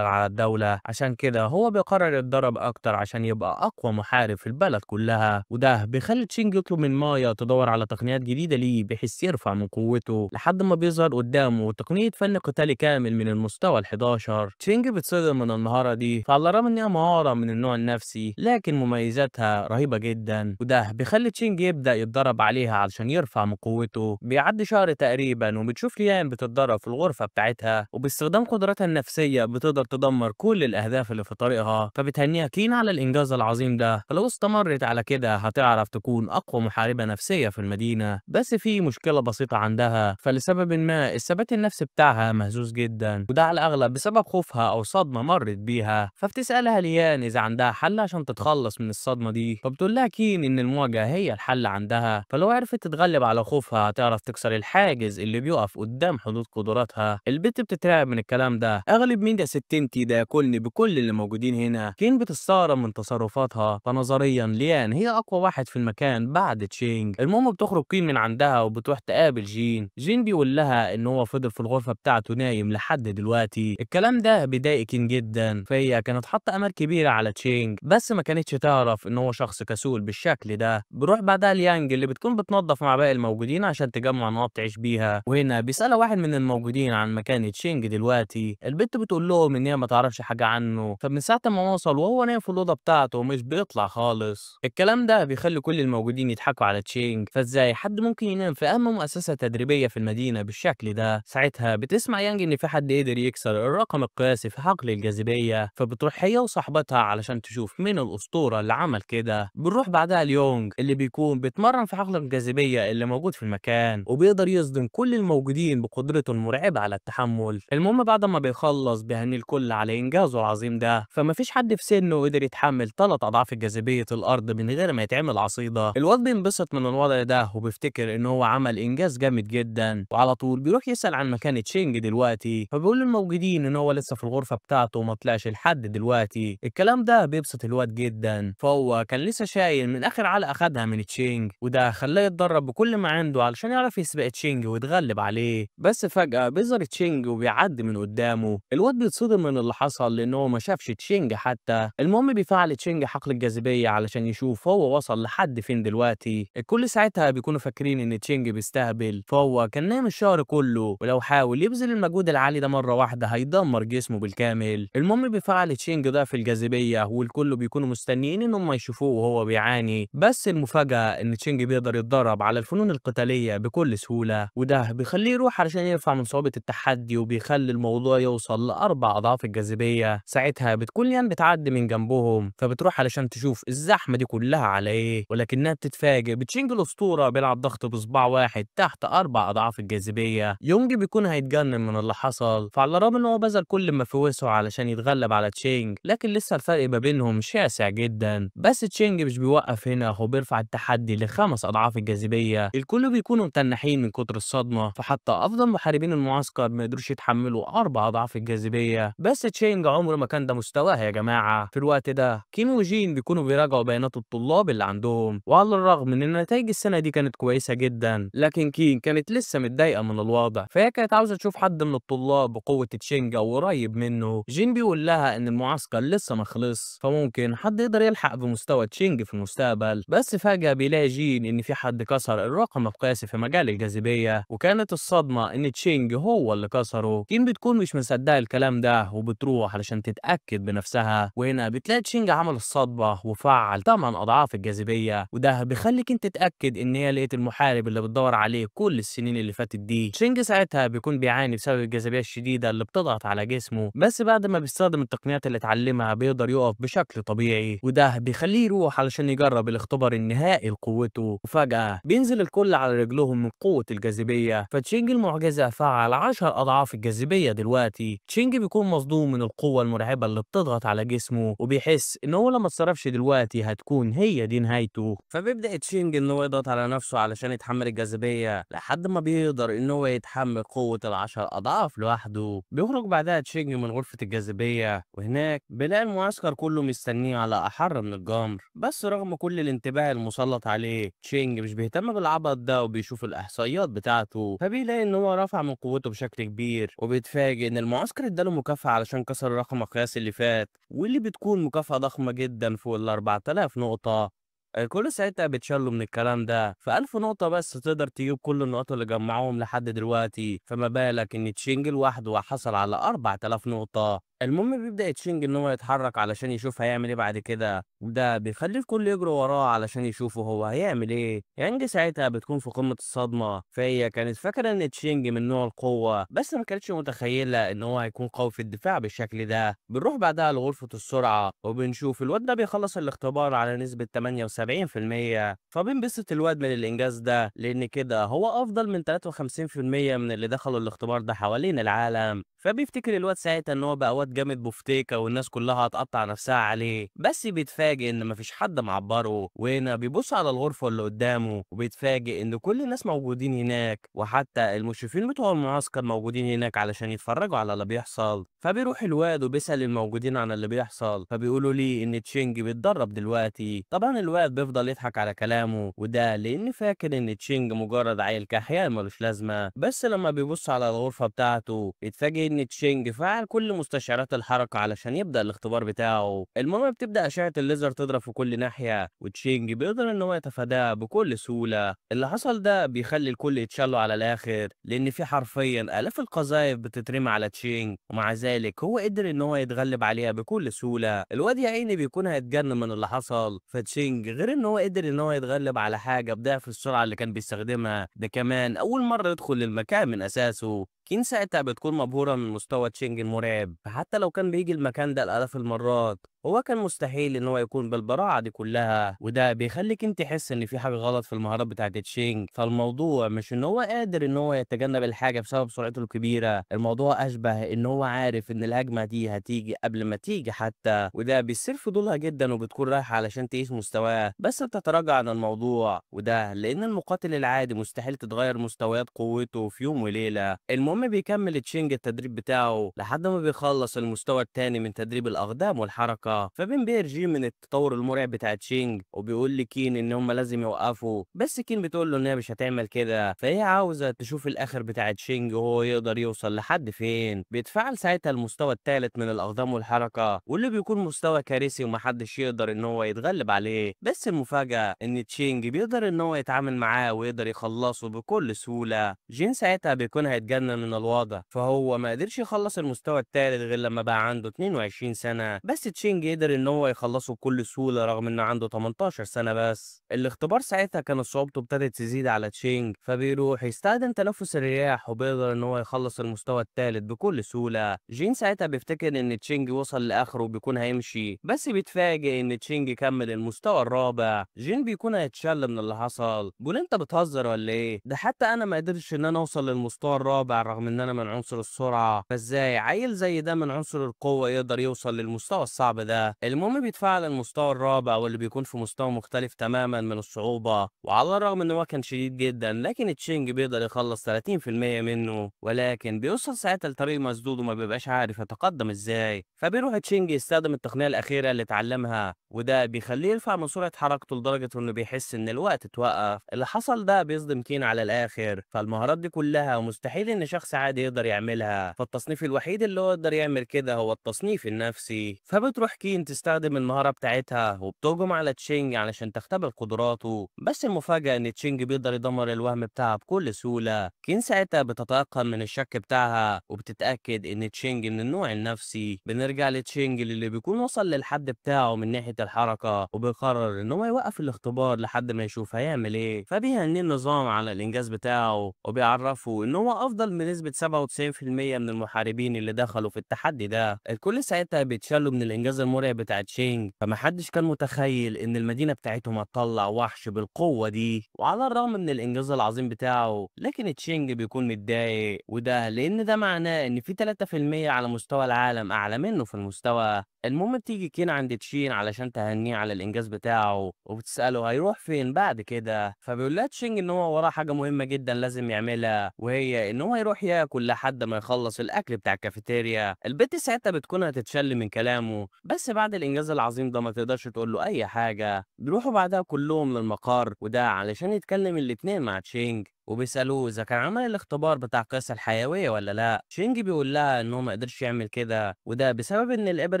S1: على الدولة. عشان كده هو بيقرر يتدرب اكتر عشان يبقى اقوى محارب في البلد كلها، وده بيخلي تشينج يطلب من مايا تدور على تقنيات جديدة ليه بحيث يرفع من قوته، لحد ما بيظهر قدامه تقنية فن قتالي كامل من المستوى ال11. تشينج بيتصدم من المهارة دي، فعلى الرغم ان هي مهارة من النوع النفسي لكن مميزاتها رهيبة جدا، وده بيخلي تشينج يبدأ يتدرب عليها علشان يرفع من قوته. بيعدي شهر تقريبا وبتشوف ليان بتتدرب في الغرفة بتاعتها، وباستخدام قدراتها النفسية بتقدر تدمر كل الأهداف اللي في طريقها. فبتهنيها كين على الإنجاز العظيم ده، فلو استمرت على كده هتعرف تكون أقوى محاربة نفسية في المدينة. بس في مشكلة بسيطة عندها، فلسبب ما الثبات النفسي بتاعها مهزوز جدا، وده على الأغلب بسبب خوفها أو صدمة مرت بيها. فبتسألها ليان إذا عندها حل عشان تتخلص من الصدمة دي، فبتقول لها كين إن المواجهة هي الحل عندها، فلو عرفت تتغلب على خوفها هتعرف تكسر الحاجز اللي بيقف قدام حدود قدراتها. البت بتترعب من الكلام ده، اغلب مين ده ستنتي ده ياكلني بكل اللي موجودين هنا. كين بتستغرب من تصرفاتها، فنظريا ليان هي اقوى واحد في المكان بعد تشينج. المهم بتخرج كين من عندها وبتروح تقابل جين. جين بيقول لها ان هو فضل في الغرفة بتاعته نايم لحد دلوقتي. الكلام ده بيضايق كين جدا، فهي كانت حاطه امال كبيرة على تشينج، بس ما كانتش تعرف ان هو شخص كسول بالشكل ده. بروح بعدها ليانج اللي بتكون بتنظف مع باقي الموجودين عشان تجمع نقاط تعيش بيها، وهنا بيسألها واحد من الموجودين عن مكان تشينج دلوقتي. البت بتقول لهم ان هي ما تعرفش حاجة عنه، فمن ساعة ما وصل وهو نايم في الاوضة بتاعته ومش بيطلع خالص. الكلام ده بيخلي كل الموجودين يضحكوا على تشينج، فازاي حد ممكن ينام في اهم مؤسسة تدريبية في المدينة بالشكل ده؟ ساعتها بتسمع يانج ان في حد قدر يكسر الرقم القياسي في حقل الجاذبية، فبتروح هي وصاحبتها علشان تشوف مين الاسطورة اللي عمل كده. بنروح بعدها ليونج اللي بيكون بيتمرن في حقل الجاذبية اللي موجود في المكان، وبيقدر يصدم كل الموجودين بقدرته المرعبة على التحمل. المهم بعد ما بيخلص بيهني الكل على انجازه العظيم ده، فمفيش حد في سنة قدر يتحمل 3 اضعاف جاذبية الارض من غير ما يتعمل عصيده. الواد بينبسط من الوضع ده وبيفتكر ان هو عمل انجاز جامد جدا، وعلى طول بيروح يسأل عن مكان تشينج دلوقتي، فبيقول للموجودين ان هو لسه في الغرفة بتاعته وما طلعش لحد دلوقتي. الكلام ده بيبسط الواد جدا، فهو كان لسه شايل من اخر علقه اخدها من تشينج، وده خلاه يتدرب بكل ما عنده علشان يعرف يسبق تشينج ويتغلب عليه. بس فجأة بيظهر تشينج وبيعدي من قدامه. الواد بيتصدم من اللي حصل لان هو ما شافش تشينج حتى. المهم بيفعل تشينج حقل الجاذبية علشان يشوف هو وصل لحد فين دلوقتي. الكل ساعتها بيكونوا فاكرين ان تشينج بيستهبل، فهو كان نايم الشهر كله، ولو حاول يبذل المجهود العالي ده مرة واحدة هيدمر جسمه بالكامل. المهم بيفعل تشينج ضعف الجاذبية والكل بيكونوا مستنيين ان هم يشوفوه وهو بيعاني، بس المفاجأة ان تشينج بيقدر يتدرب على الفنون القتالية بكل سهولة، وده بيخليه يروح علشان يرفع من صعوبة التحدي وبيخلي الموضوع يوصل ل4 أضعاف الجاذبية. ساعتها بتكون ليان بتعدي من جنبهم، فبتروح علشان تشوف الزحمة دي كلها على ايه، ولكنها بتتفاجئ بتشينج الأسطورة بيلعب ضغط بصباع واحد تحت 4 أضعاف الجاذبية. يونج بيكون هيتجنن من اللي حصل، فعلى الرغم ان هو بذل كل ما في وسعه علشان يتغلب على تشينج، لكن لسه الفرق ما بينهم شاسع جدا. بس تشينج مش بيوقف هنا، هو بيرفع التحدي ل5 أضعاف الجاذبية. الكل بيكونوا متنحين من كتر الصدمة، فحتى أفضل محاربين المعسكر ما يقدروش يتحملوا 4 أضعاف الجاذبية. بس تشينج عمره ما كان ده مستواه يا جماعة. في الوقت ده كين وجين بيكونوا بيراجعوا بيانات الطلاب اللي عندهم، وعلى الرغم من ان نتائج السنة دي كانت كويسة جدا، لكن كين كانت لسه متضايقة من الوضع، فهي كانت عاوزة تشوف حد من الطلاب بقوة تشينج او قريب منه. جين بيقول لها ان المعسكر لسه ما خلص، فممكن حد يقدر يلحق بمستوى تشينج في المستقبل. بس فجأة بيلاقي جين ان في حد كسر الرقم القياسي في مجال الجاذبية، وكانت الصدمة ان تشينج هو اللي كسره. كين بتكون مش مصدقة الكلام ده وبتروح علشان تتأكد بنفسها، وهنا بتلاقي تشينج عمل الصدمة وفعل 8 أضعاف الجاذبية، وده بيخلي كين تتأكد ان هي لقيت المحارب اللي بتدور عليه كل السنين اللي فاتت دي. تشينج ساعتها بيكون بيعاني بسبب الجاذبية الشديدة اللي بتضغط على جسمه، بس بعد ما بيستخدم التقنيات اللي اتعلمها بيقدر يقف بشكل طبيعي، وده بيخليه يروح علشان يجرب الاختبار النهائي لقوته. وفجأة بينزل الكل على رجلهم من قوة الجاذبية، فتشينج المعجزة فعل 10 أضعاف الجاذبية دلوقتي. تشينج بيكون مصدوم من القوة المرعبة المرعبة اللي بتضغط على جسمه، وبيحس ان هو لو ما اتصرفش دلوقتي هتكون هي دي نهايته. فبيبدأ تشينج ان هو يضغط على نفسه علشان يتحمل الجاذبية لحد ما بيقدر ان هو يتحمل قوة ال10 أضعاف لوحده. بيخرج بعدها تشينج من غرفة الجاذبية، وهناك بيلاقي المعسكر كله مستنيه على أحر من الجمر. بس رغم كل الانتباه المسلط عليه، تشينج مش بيهتم بالعبط ده وبيشوف الإحصائيات بتاعته، فبيلاقي ان هو رفع من قوته بشكل كبير، وبيتفاجئ ان المعسكر اداله مكافأة علشان كسر الرقم القياسي اللي فات، واللي بتكون مكافأة ضخمة جدا فوق ال 4000 نقطة. الكل ساعتها بيتشلوا من الكلام ده، ف1000 نقطة بس تقدر تجيب كل النقاط اللي جمعوهم لحد دلوقتي، فما بالك ان تشينج لوحده حصل على 4000 نقطة. المهم بيبدأ تشينج ان هو يتحرك علشان يشوف هيعمل ايه بعد كده، وده بيخلي الكل يجري وراه علشان يشوفوا هو هيعمل ايه. يانج ساعتها بتكون في قمة الصدمة، فهي كانت فاكرة ان تشينج من نوع القوة، بس ما كانتش متخيلة ان هو هيكون قوي في الدفاع بالشكل ده. بنروح بعدها لغرفة السرعة، وبنشوف الواد ده بيخلص الاختبار على نسبة 78%، فبينبسط الواد من الانجاز ده لان كده هو افضل من 53% من اللي دخلوا الاختبار ده حوالين العالم. فبيفتكر الواد ساعتها ان هو بقى واد جامد بفتيكه والناس كلها هتقطع نفسها عليه، بس بيتفاجئ ان مفيش حد معبرة. وهنا بيبص على الغرفة اللي قدامه وبيتفاجئ ان كل الناس موجودين هناك، وحتى المشرفين بتوع المعسكر موجودين هناك علشان يتفرجوا على اللي بيحصل. فبيروح الواد وبيسأل الموجودين عن اللي بيحصل، فبيقولوا ليه ان تشينج بيتدرب دلوقتي. طبعا الواد بيفضل يضحك على كلامه، وده لان فاكر ان تشينج مجرد عيل كحيان ملوش لازمه. بس لما بيبص على الغرفة بتاعته يتفاجئ ان تشينج فعل كل مستشعرات الحركة علشان يبدا الاختبار بتاعه. المهم بتبدا اشعه الليزر تضرب في كل ناحية، وتشينج بيقدر ان هو يتفاداها بكل سهولة. اللي حصل ده بيخلي الكل يتشلوا على الاخر، لان في حرفيا الاف القذائف بتترمي على تشينج، ومع ذلك هو قدر ان هو يتغلب عليها بكل سهولة. الواد يا عيني بيكون هيتجنن من اللي حصل. فتشينج غير ان هو قدر ان هو يتغلب على حاجة بضعف السرعة اللي كان بيستخدمها، ده كمان اول مرة يدخل للمكان من اساسه. كين ساعتها بتكون مبهورة من مستوى تشينج المرعب، فحتى لو كان بيجي المكان ده الآلاف المرات هو كان مستحيل ان هو يكون بالبراعة دي كلها. وده بيخليك انت تحس ان في حاجة غلط في المهارات بتاعت تشينج. فالموضوع مش ان هو قادر ان هو يتجنب الحاجة بسبب سرعته الكبيرة، الموضوع اشبه ان هو عارف ان الهجمة دي هتيجي قبل ما تيجي حتى. وده بيصير فضولها جدا وبتكون رايحة علشان تقيس مستواه، بس بتتراجع عن الموضوع، وده لان المقاتل العادي مستحيل تتغير مستويات قوته في يوم وليلة. المهم بيكمل تشينج التدريب بتاعه لحد ما بيخلص المستوى الثاني من تدريب الاقدام والحركة. فبينبهر جين من التطور المرعب بتاع تشينج، وبيقول لكين ان هم لازم يوقفوا، بس كين بتقول له ان هي مش هتعمل كده، فهي عاوزه تشوف الاخر بتاع تشينج وهو يقدر يوصل لحد فين. بيتفعل ساعتها المستوى الثالث من الاقدام والحركة، واللي بيكون مستوى كارثي ومحدش يقدر ان هو يتغلب عليه. بس المفاجاة ان تشينج بيقدر ان هو يتعامل معاه ويقدر يخلصه بكل سهولة. جين ساعتها بيكون هيتجنن من الوضع، فهو ما قدرش يخلص المستوى الثالث غير لما بقى عنده 22 سنة، بس تشينج قدر ان هو يخلصه بكل سهولة رغم انه عنده 18 سنة بس. الاختبار ساعتها كانت صعوبته ابتدت تزيد على تشينج، فبيروح يستخدم تنفس الرياح وبيقدر ان هو يخلص المستوى الثالث بكل سهولة. جين ساعتها بيفتكر ان تشينج وصل لاخره وبيكون هيمشي، بس بيتفاجئ ان تشينج كمل المستوى الرابع. جين بيكون هيتشل من اللي حصل، بيقول انت بتهزر ولا ايه؟ ده حتى انا ما قدرتش ان انا اوصل للمستوى الرابع رغم ان انا من عنصر السرعة، فازاي عيل زي ده من عنصر القوة يقدر يوصل للمستوى الصعب ده؟ المهم بيتفاعل المستوى الرابع واللي بيكون في مستوى مختلف تماما من الصعوبة، وعلى الرغم ان هو كان شديد جدا لكن تشينج بيقدر يخلص 30% منه، ولكن بيوصل ساعتها لطريق مسدود وما بيبقاش عارف يتقدم ازاي. فبيروح تشينج يستخدم التقنية الأخيرة اللي اتعلمها، وده بيخليه يرفع من سرعة حركته لدرجة انه بيحس ان الوقت اتوقف. اللي حصل ده بيصدم كين على الآخر، فالمهارات دي كلها مستحيل ان شخص عادي يقدر يعملها، فالتصنيف الوحيد اللي هو يقدر يعمل كده هو التصنيف النفسي. فبتروح كين تستخدم المهارة بتاعتها وبتهجم على تشينج علشان تختبر قدراته، بس المفاجأة ان تشينج بيقدر يدمر الوهم بتاعها بكل سهولة. كين ساعتها بتتيقن من الشك بتاعها وبتتأكد ان تشينج من النوع النفسي. بنرجع لتشينج اللي بيكون وصل للحد بتاعه من ناحية الحركة، وبيقرر ان هو يوقف الاختبار لحد ما يشوف هيعمل ايه. فبيهنيه النظام على الانجاز بتاعه وبيعرفه ان هو افضل بنسبة 97% من المحاربين اللي دخلوا في التحدي ده. الكل ساعتها بيتشلوا من الانجاز المرعب المرعب بتاع تشينج، فمحدش كان متخيل ان المدينة بتاعتهم هتطلع وحش بالقوة دي. وعلى الرغم من الانجاز العظيم بتاعه، لكن تشينج بيكون متضايق، وده لان ده معناه ان في 3% على مستوى العالم اعلى منه في المستوى. المهم بتيجي كين عند تشين علشان تهنيه على الانجاز بتاعه، وبتساله هيروح فين بعد كده، فبيقول لها تشينج ان هو وراه حاجة مهمة جدا لازم يعملها، وهي ان هو يروح ياكل لحد ما يخلص الاكل بتاع الكافيتيريا. البت ساعتها بتكون هتتشل من كلامه، بس بعد الانجاز العظيم ده ما تقدرش تقول له اي حاجة. بيروحوا بعدها كلهم للمقر، وده علشان يتكلم الاتنين مع تشينج، وبيسألوه إذا كان عمل الاختبار بتاع قياس الحيوية ولا لأ. تشينج بيقول لها إن هو ما قدرش يعمل كده، وده بسبب إن الإبر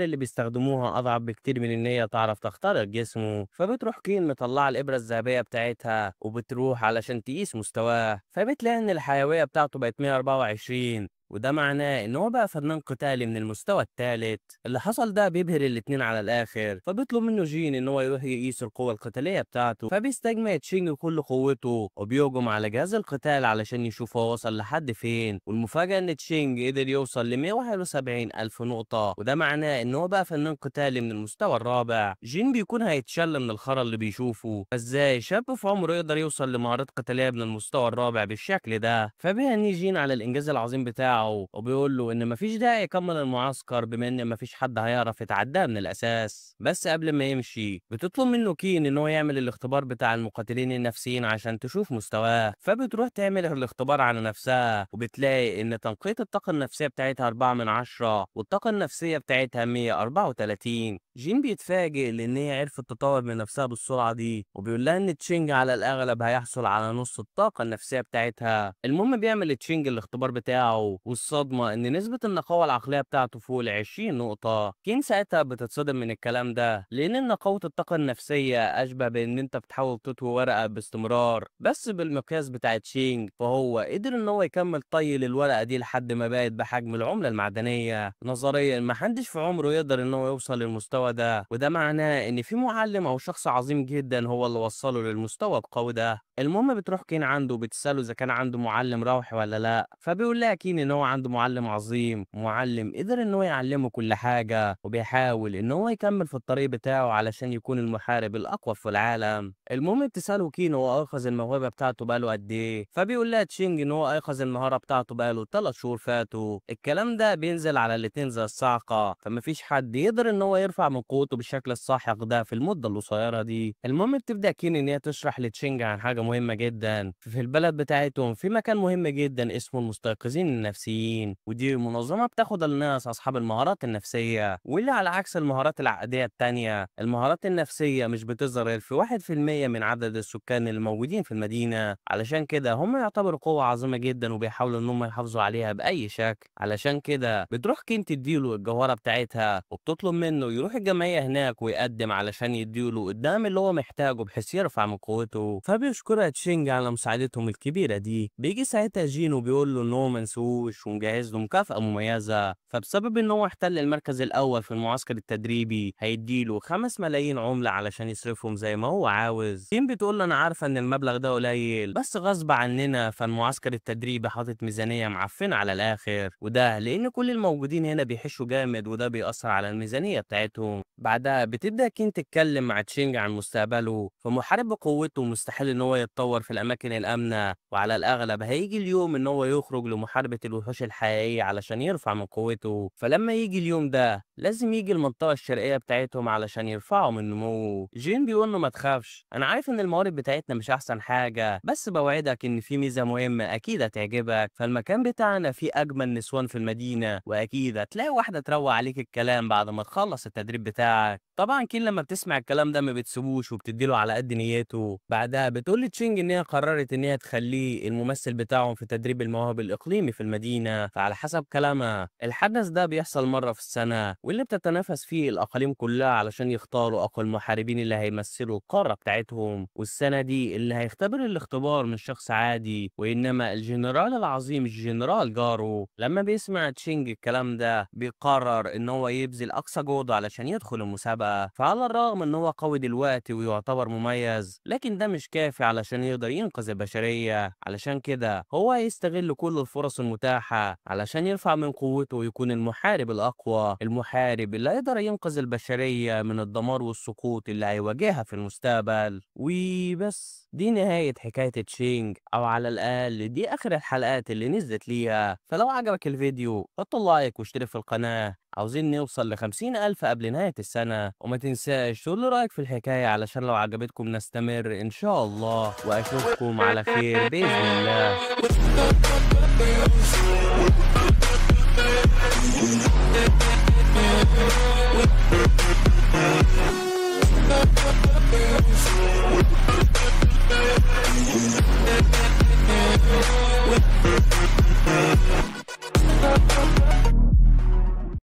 S1: اللي بيستخدموها أضعف بكتير من إن هي تعرف تخترق جسمه. فبتروح كين مطلعة الإبرة الذهبية بتاعتها وبتروح علشان تقيس مستواه، فبتلاقي إن الحيوية بتاعته بقت 124، وده معناه ان هو بقى فنان قتالي من المستوى الثالث. اللي حصل ده بيبهر الاتنين على الاخر، فبيطلب منه جين ان هو يروح يقيس القوة القتالية بتاعته، فبيستجمع تشينج كل قوته وبيهجم على جهاز القتال علشان يشوف هو وصل لحد فين. والمفاجأة ان تشينج قدر يوصل ل 171 الف نقطة، وده معناه ان هو بقى فنان قتالي من المستوى الرابع. جين بيكون هيتشل من الخرا اللي بيشوفه، فازاي شاب في عمره يقدر يوصل لمهارات قتالية من المستوى الرابع بالشكل ده؟ فبيهنيه جين على الانجاز العظيم بتاعه، وبيقول له ان مفيش داعي يكمل المعسكر بما ان مفيش حد هيعرف يتعداه من الاساس. بس قبل ما يمشي بتطلب منه كين ان هو يعمل الاختبار بتاع المقاتلين النفسيين عشان تشوف مستواه، فبتروح تعمل الاختبار على نفسها، وبتلاقي ان تنقية الطاقة النفسية بتاعتها 4 من 10 والطاقة النفسية بتاعتها 134. جين بيتفاجئ لان هي عرفت تطور من نفسها بالسرعة دي، وبيقول لها ان تشينج على الاغلب هيحصل على نص الطاقة النفسية بتاعتها. المهم بيعمل تشينج الاختبار بتاعه، والصدمة إن نسبة النقاوة العقلية بتاعته فوق ال 20 نقطة. كين ساعتها بتتصدم من الكلام ده، لأن نقاوة الطاقة النفسية أشبه بإن أنت بتحاول تطوي ورقة باستمرار، بس بالمقياس بتاع تشينج فهو قدر إن هو يكمل طي للورقة دي لحد ما بقت بحجم العملة المعدنية. نظريا محدش في عمره يقدر إن هو يوصل للمستوى ده، وده معناه إن في معلم أو شخص عظيم جدا هو اللي وصله للمستوى القوي ده. المهم بتروح كين عنده وبتسأله إذا كان عنده معلم روحي ولا لأ، فبيقول لها كين إن هو عنده معلم عظيم، معلم قدر إن هو يعلمه كل حاجة، وبيحاول إن هو يكمل في الطريق بتاعه علشان يكون المحارب الأقوى في العالم. المهم بتسأله كين هو أيقظ الموهبة بتاعته بقاله قد إيه، فبيقول لها تشينج إن هو أيقظ المهارة بتاعته بقاله 3 شهور فاتوا. الكلام ده بينزل على الاتنين زي الصاعقة، فمفيش حد يقدر إن هو يرفع من قوته بالشكل الساحق ده في المدة القصيرة دي. المهم بتبدأ كين إن هي تشرح لتشينج عن حاجة مهمة جدا. في البلد بتاعتهم في مكان مهم جدا اسمه المستيقظين النفسيين، ودي منظمة بتاخد الناس أصحاب المهارات النفسية، واللي على عكس المهارات العقدية التانية المهارات النفسية مش بتظهر غير في 1% من عدد السكان الموجودين في المدينة. علشان كده هم يعتبروا قوة عظيمة جدا وبيحاولوا إن هم يحافظوا عليها بأي شكل. علشان كده بتروح كين تديله الجوهرة بتاعتها، وبتطلب منه يروح الجمعية هناك ويقدم علشان يديله الدعم اللي هو محتاجه بحيث يرفع من قوته. فبيشكرها تشينج على مساعدتهم الكبيرة دي. بيجي ساعتها جين وبيقول له إن هو منسوش ومجهز له مكافأة مميزة، فبسبب إن هو احتل المركز الأول في المعسكر التدريبي هيديله 5 ملايين عملة علشان يصرفهم زي ما هو عاوز. كين بتقول له أنا عارفة إن المبلغ ده قليل، بس غصب عننا فالمعسكر التدريبي حاطط ميزانية معفنة على الآخر، وده لأن كل الموجودين هنا بيحشوا جامد وده بيأثر على الميزانية بتاعتهم. بعدها بتبدأ كين تتكلم مع تشينج عن مستقبله، فمحارب بقوته مستحيل إن هو يتطور في الأماكن الآمنة، وعلى الأغلب هيجي اليوم إن هو يخرج لمحاربة الوحوش الحقيقية علشان يرفع من قوته. فلما يجي اليوم ده لازم يجي المنطقة الشرقية بتاعتهم علشان يرفعوا من نموه. جين بيقول له ما تخافش، أنا عارف إن الموارد بتاعتنا مش أحسن حاجة، بس بوعدك إن في ميزة مهمة أكيد هتعجبك، فالمكان بتاعنا فيه أجمل نسوان في المدينة، وأكيد هتلاقي واحدة تروق عليك الكلام بعد ما تخلص التدريب بتاعك. طبعا كين لما بتسمع الكلام ده ما بتسيبوش وبتديله على قد نيته. بعدها بتقول لتشينج ان هي قررت ان هي تخليه الممثل بتاعهم في تدريب المواهب الاقليمي في المدينة، فعلى حسب كلامها الحدث ده بيحصل مرة في السنة، واللي بتتنافس فيه الاقاليم كلها علشان يختاروا اقوى المحاربين اللي هيمثلوا القارة بتاعتهم. والسنة دي اللي هيختبر الاختبار مش شخص عادي، وانما الجنرال العظيم الجنرال جارو. لما بيسمع تشينج الكلام ده بيقرر ان هو يبذل اقصى جهده علشان يدخل المسابقة. فعلى الرغم ان هو قوي دلوقتي ويعتبر مميز، لكن ده مش كافي علشان علشان يقدر ينقذ البشرية. علشان كده هو هيستغل كل الفرص المتاحة علشان يرفع من قوته ويكون المحارب الأقوى، المحارب اللي هيقدر ينقذ البشرية من الدمار والسقوط اللي هيواجهها في المستقبل. وبس دي نهاية حكاية تشينج، أو على الأقل دي آخر الحلقات اللي نزلت ليها. فلو عجبك الفيديو حط like واشترك في القناة، عاوزين نوصل ل50,000 قبل نهاية السنة. وما تنساش تقول لي رأيك في الحكاية علشان لو عجبتكم نستمر إن شاء الله، وأشوفكم على خير بإذن الله.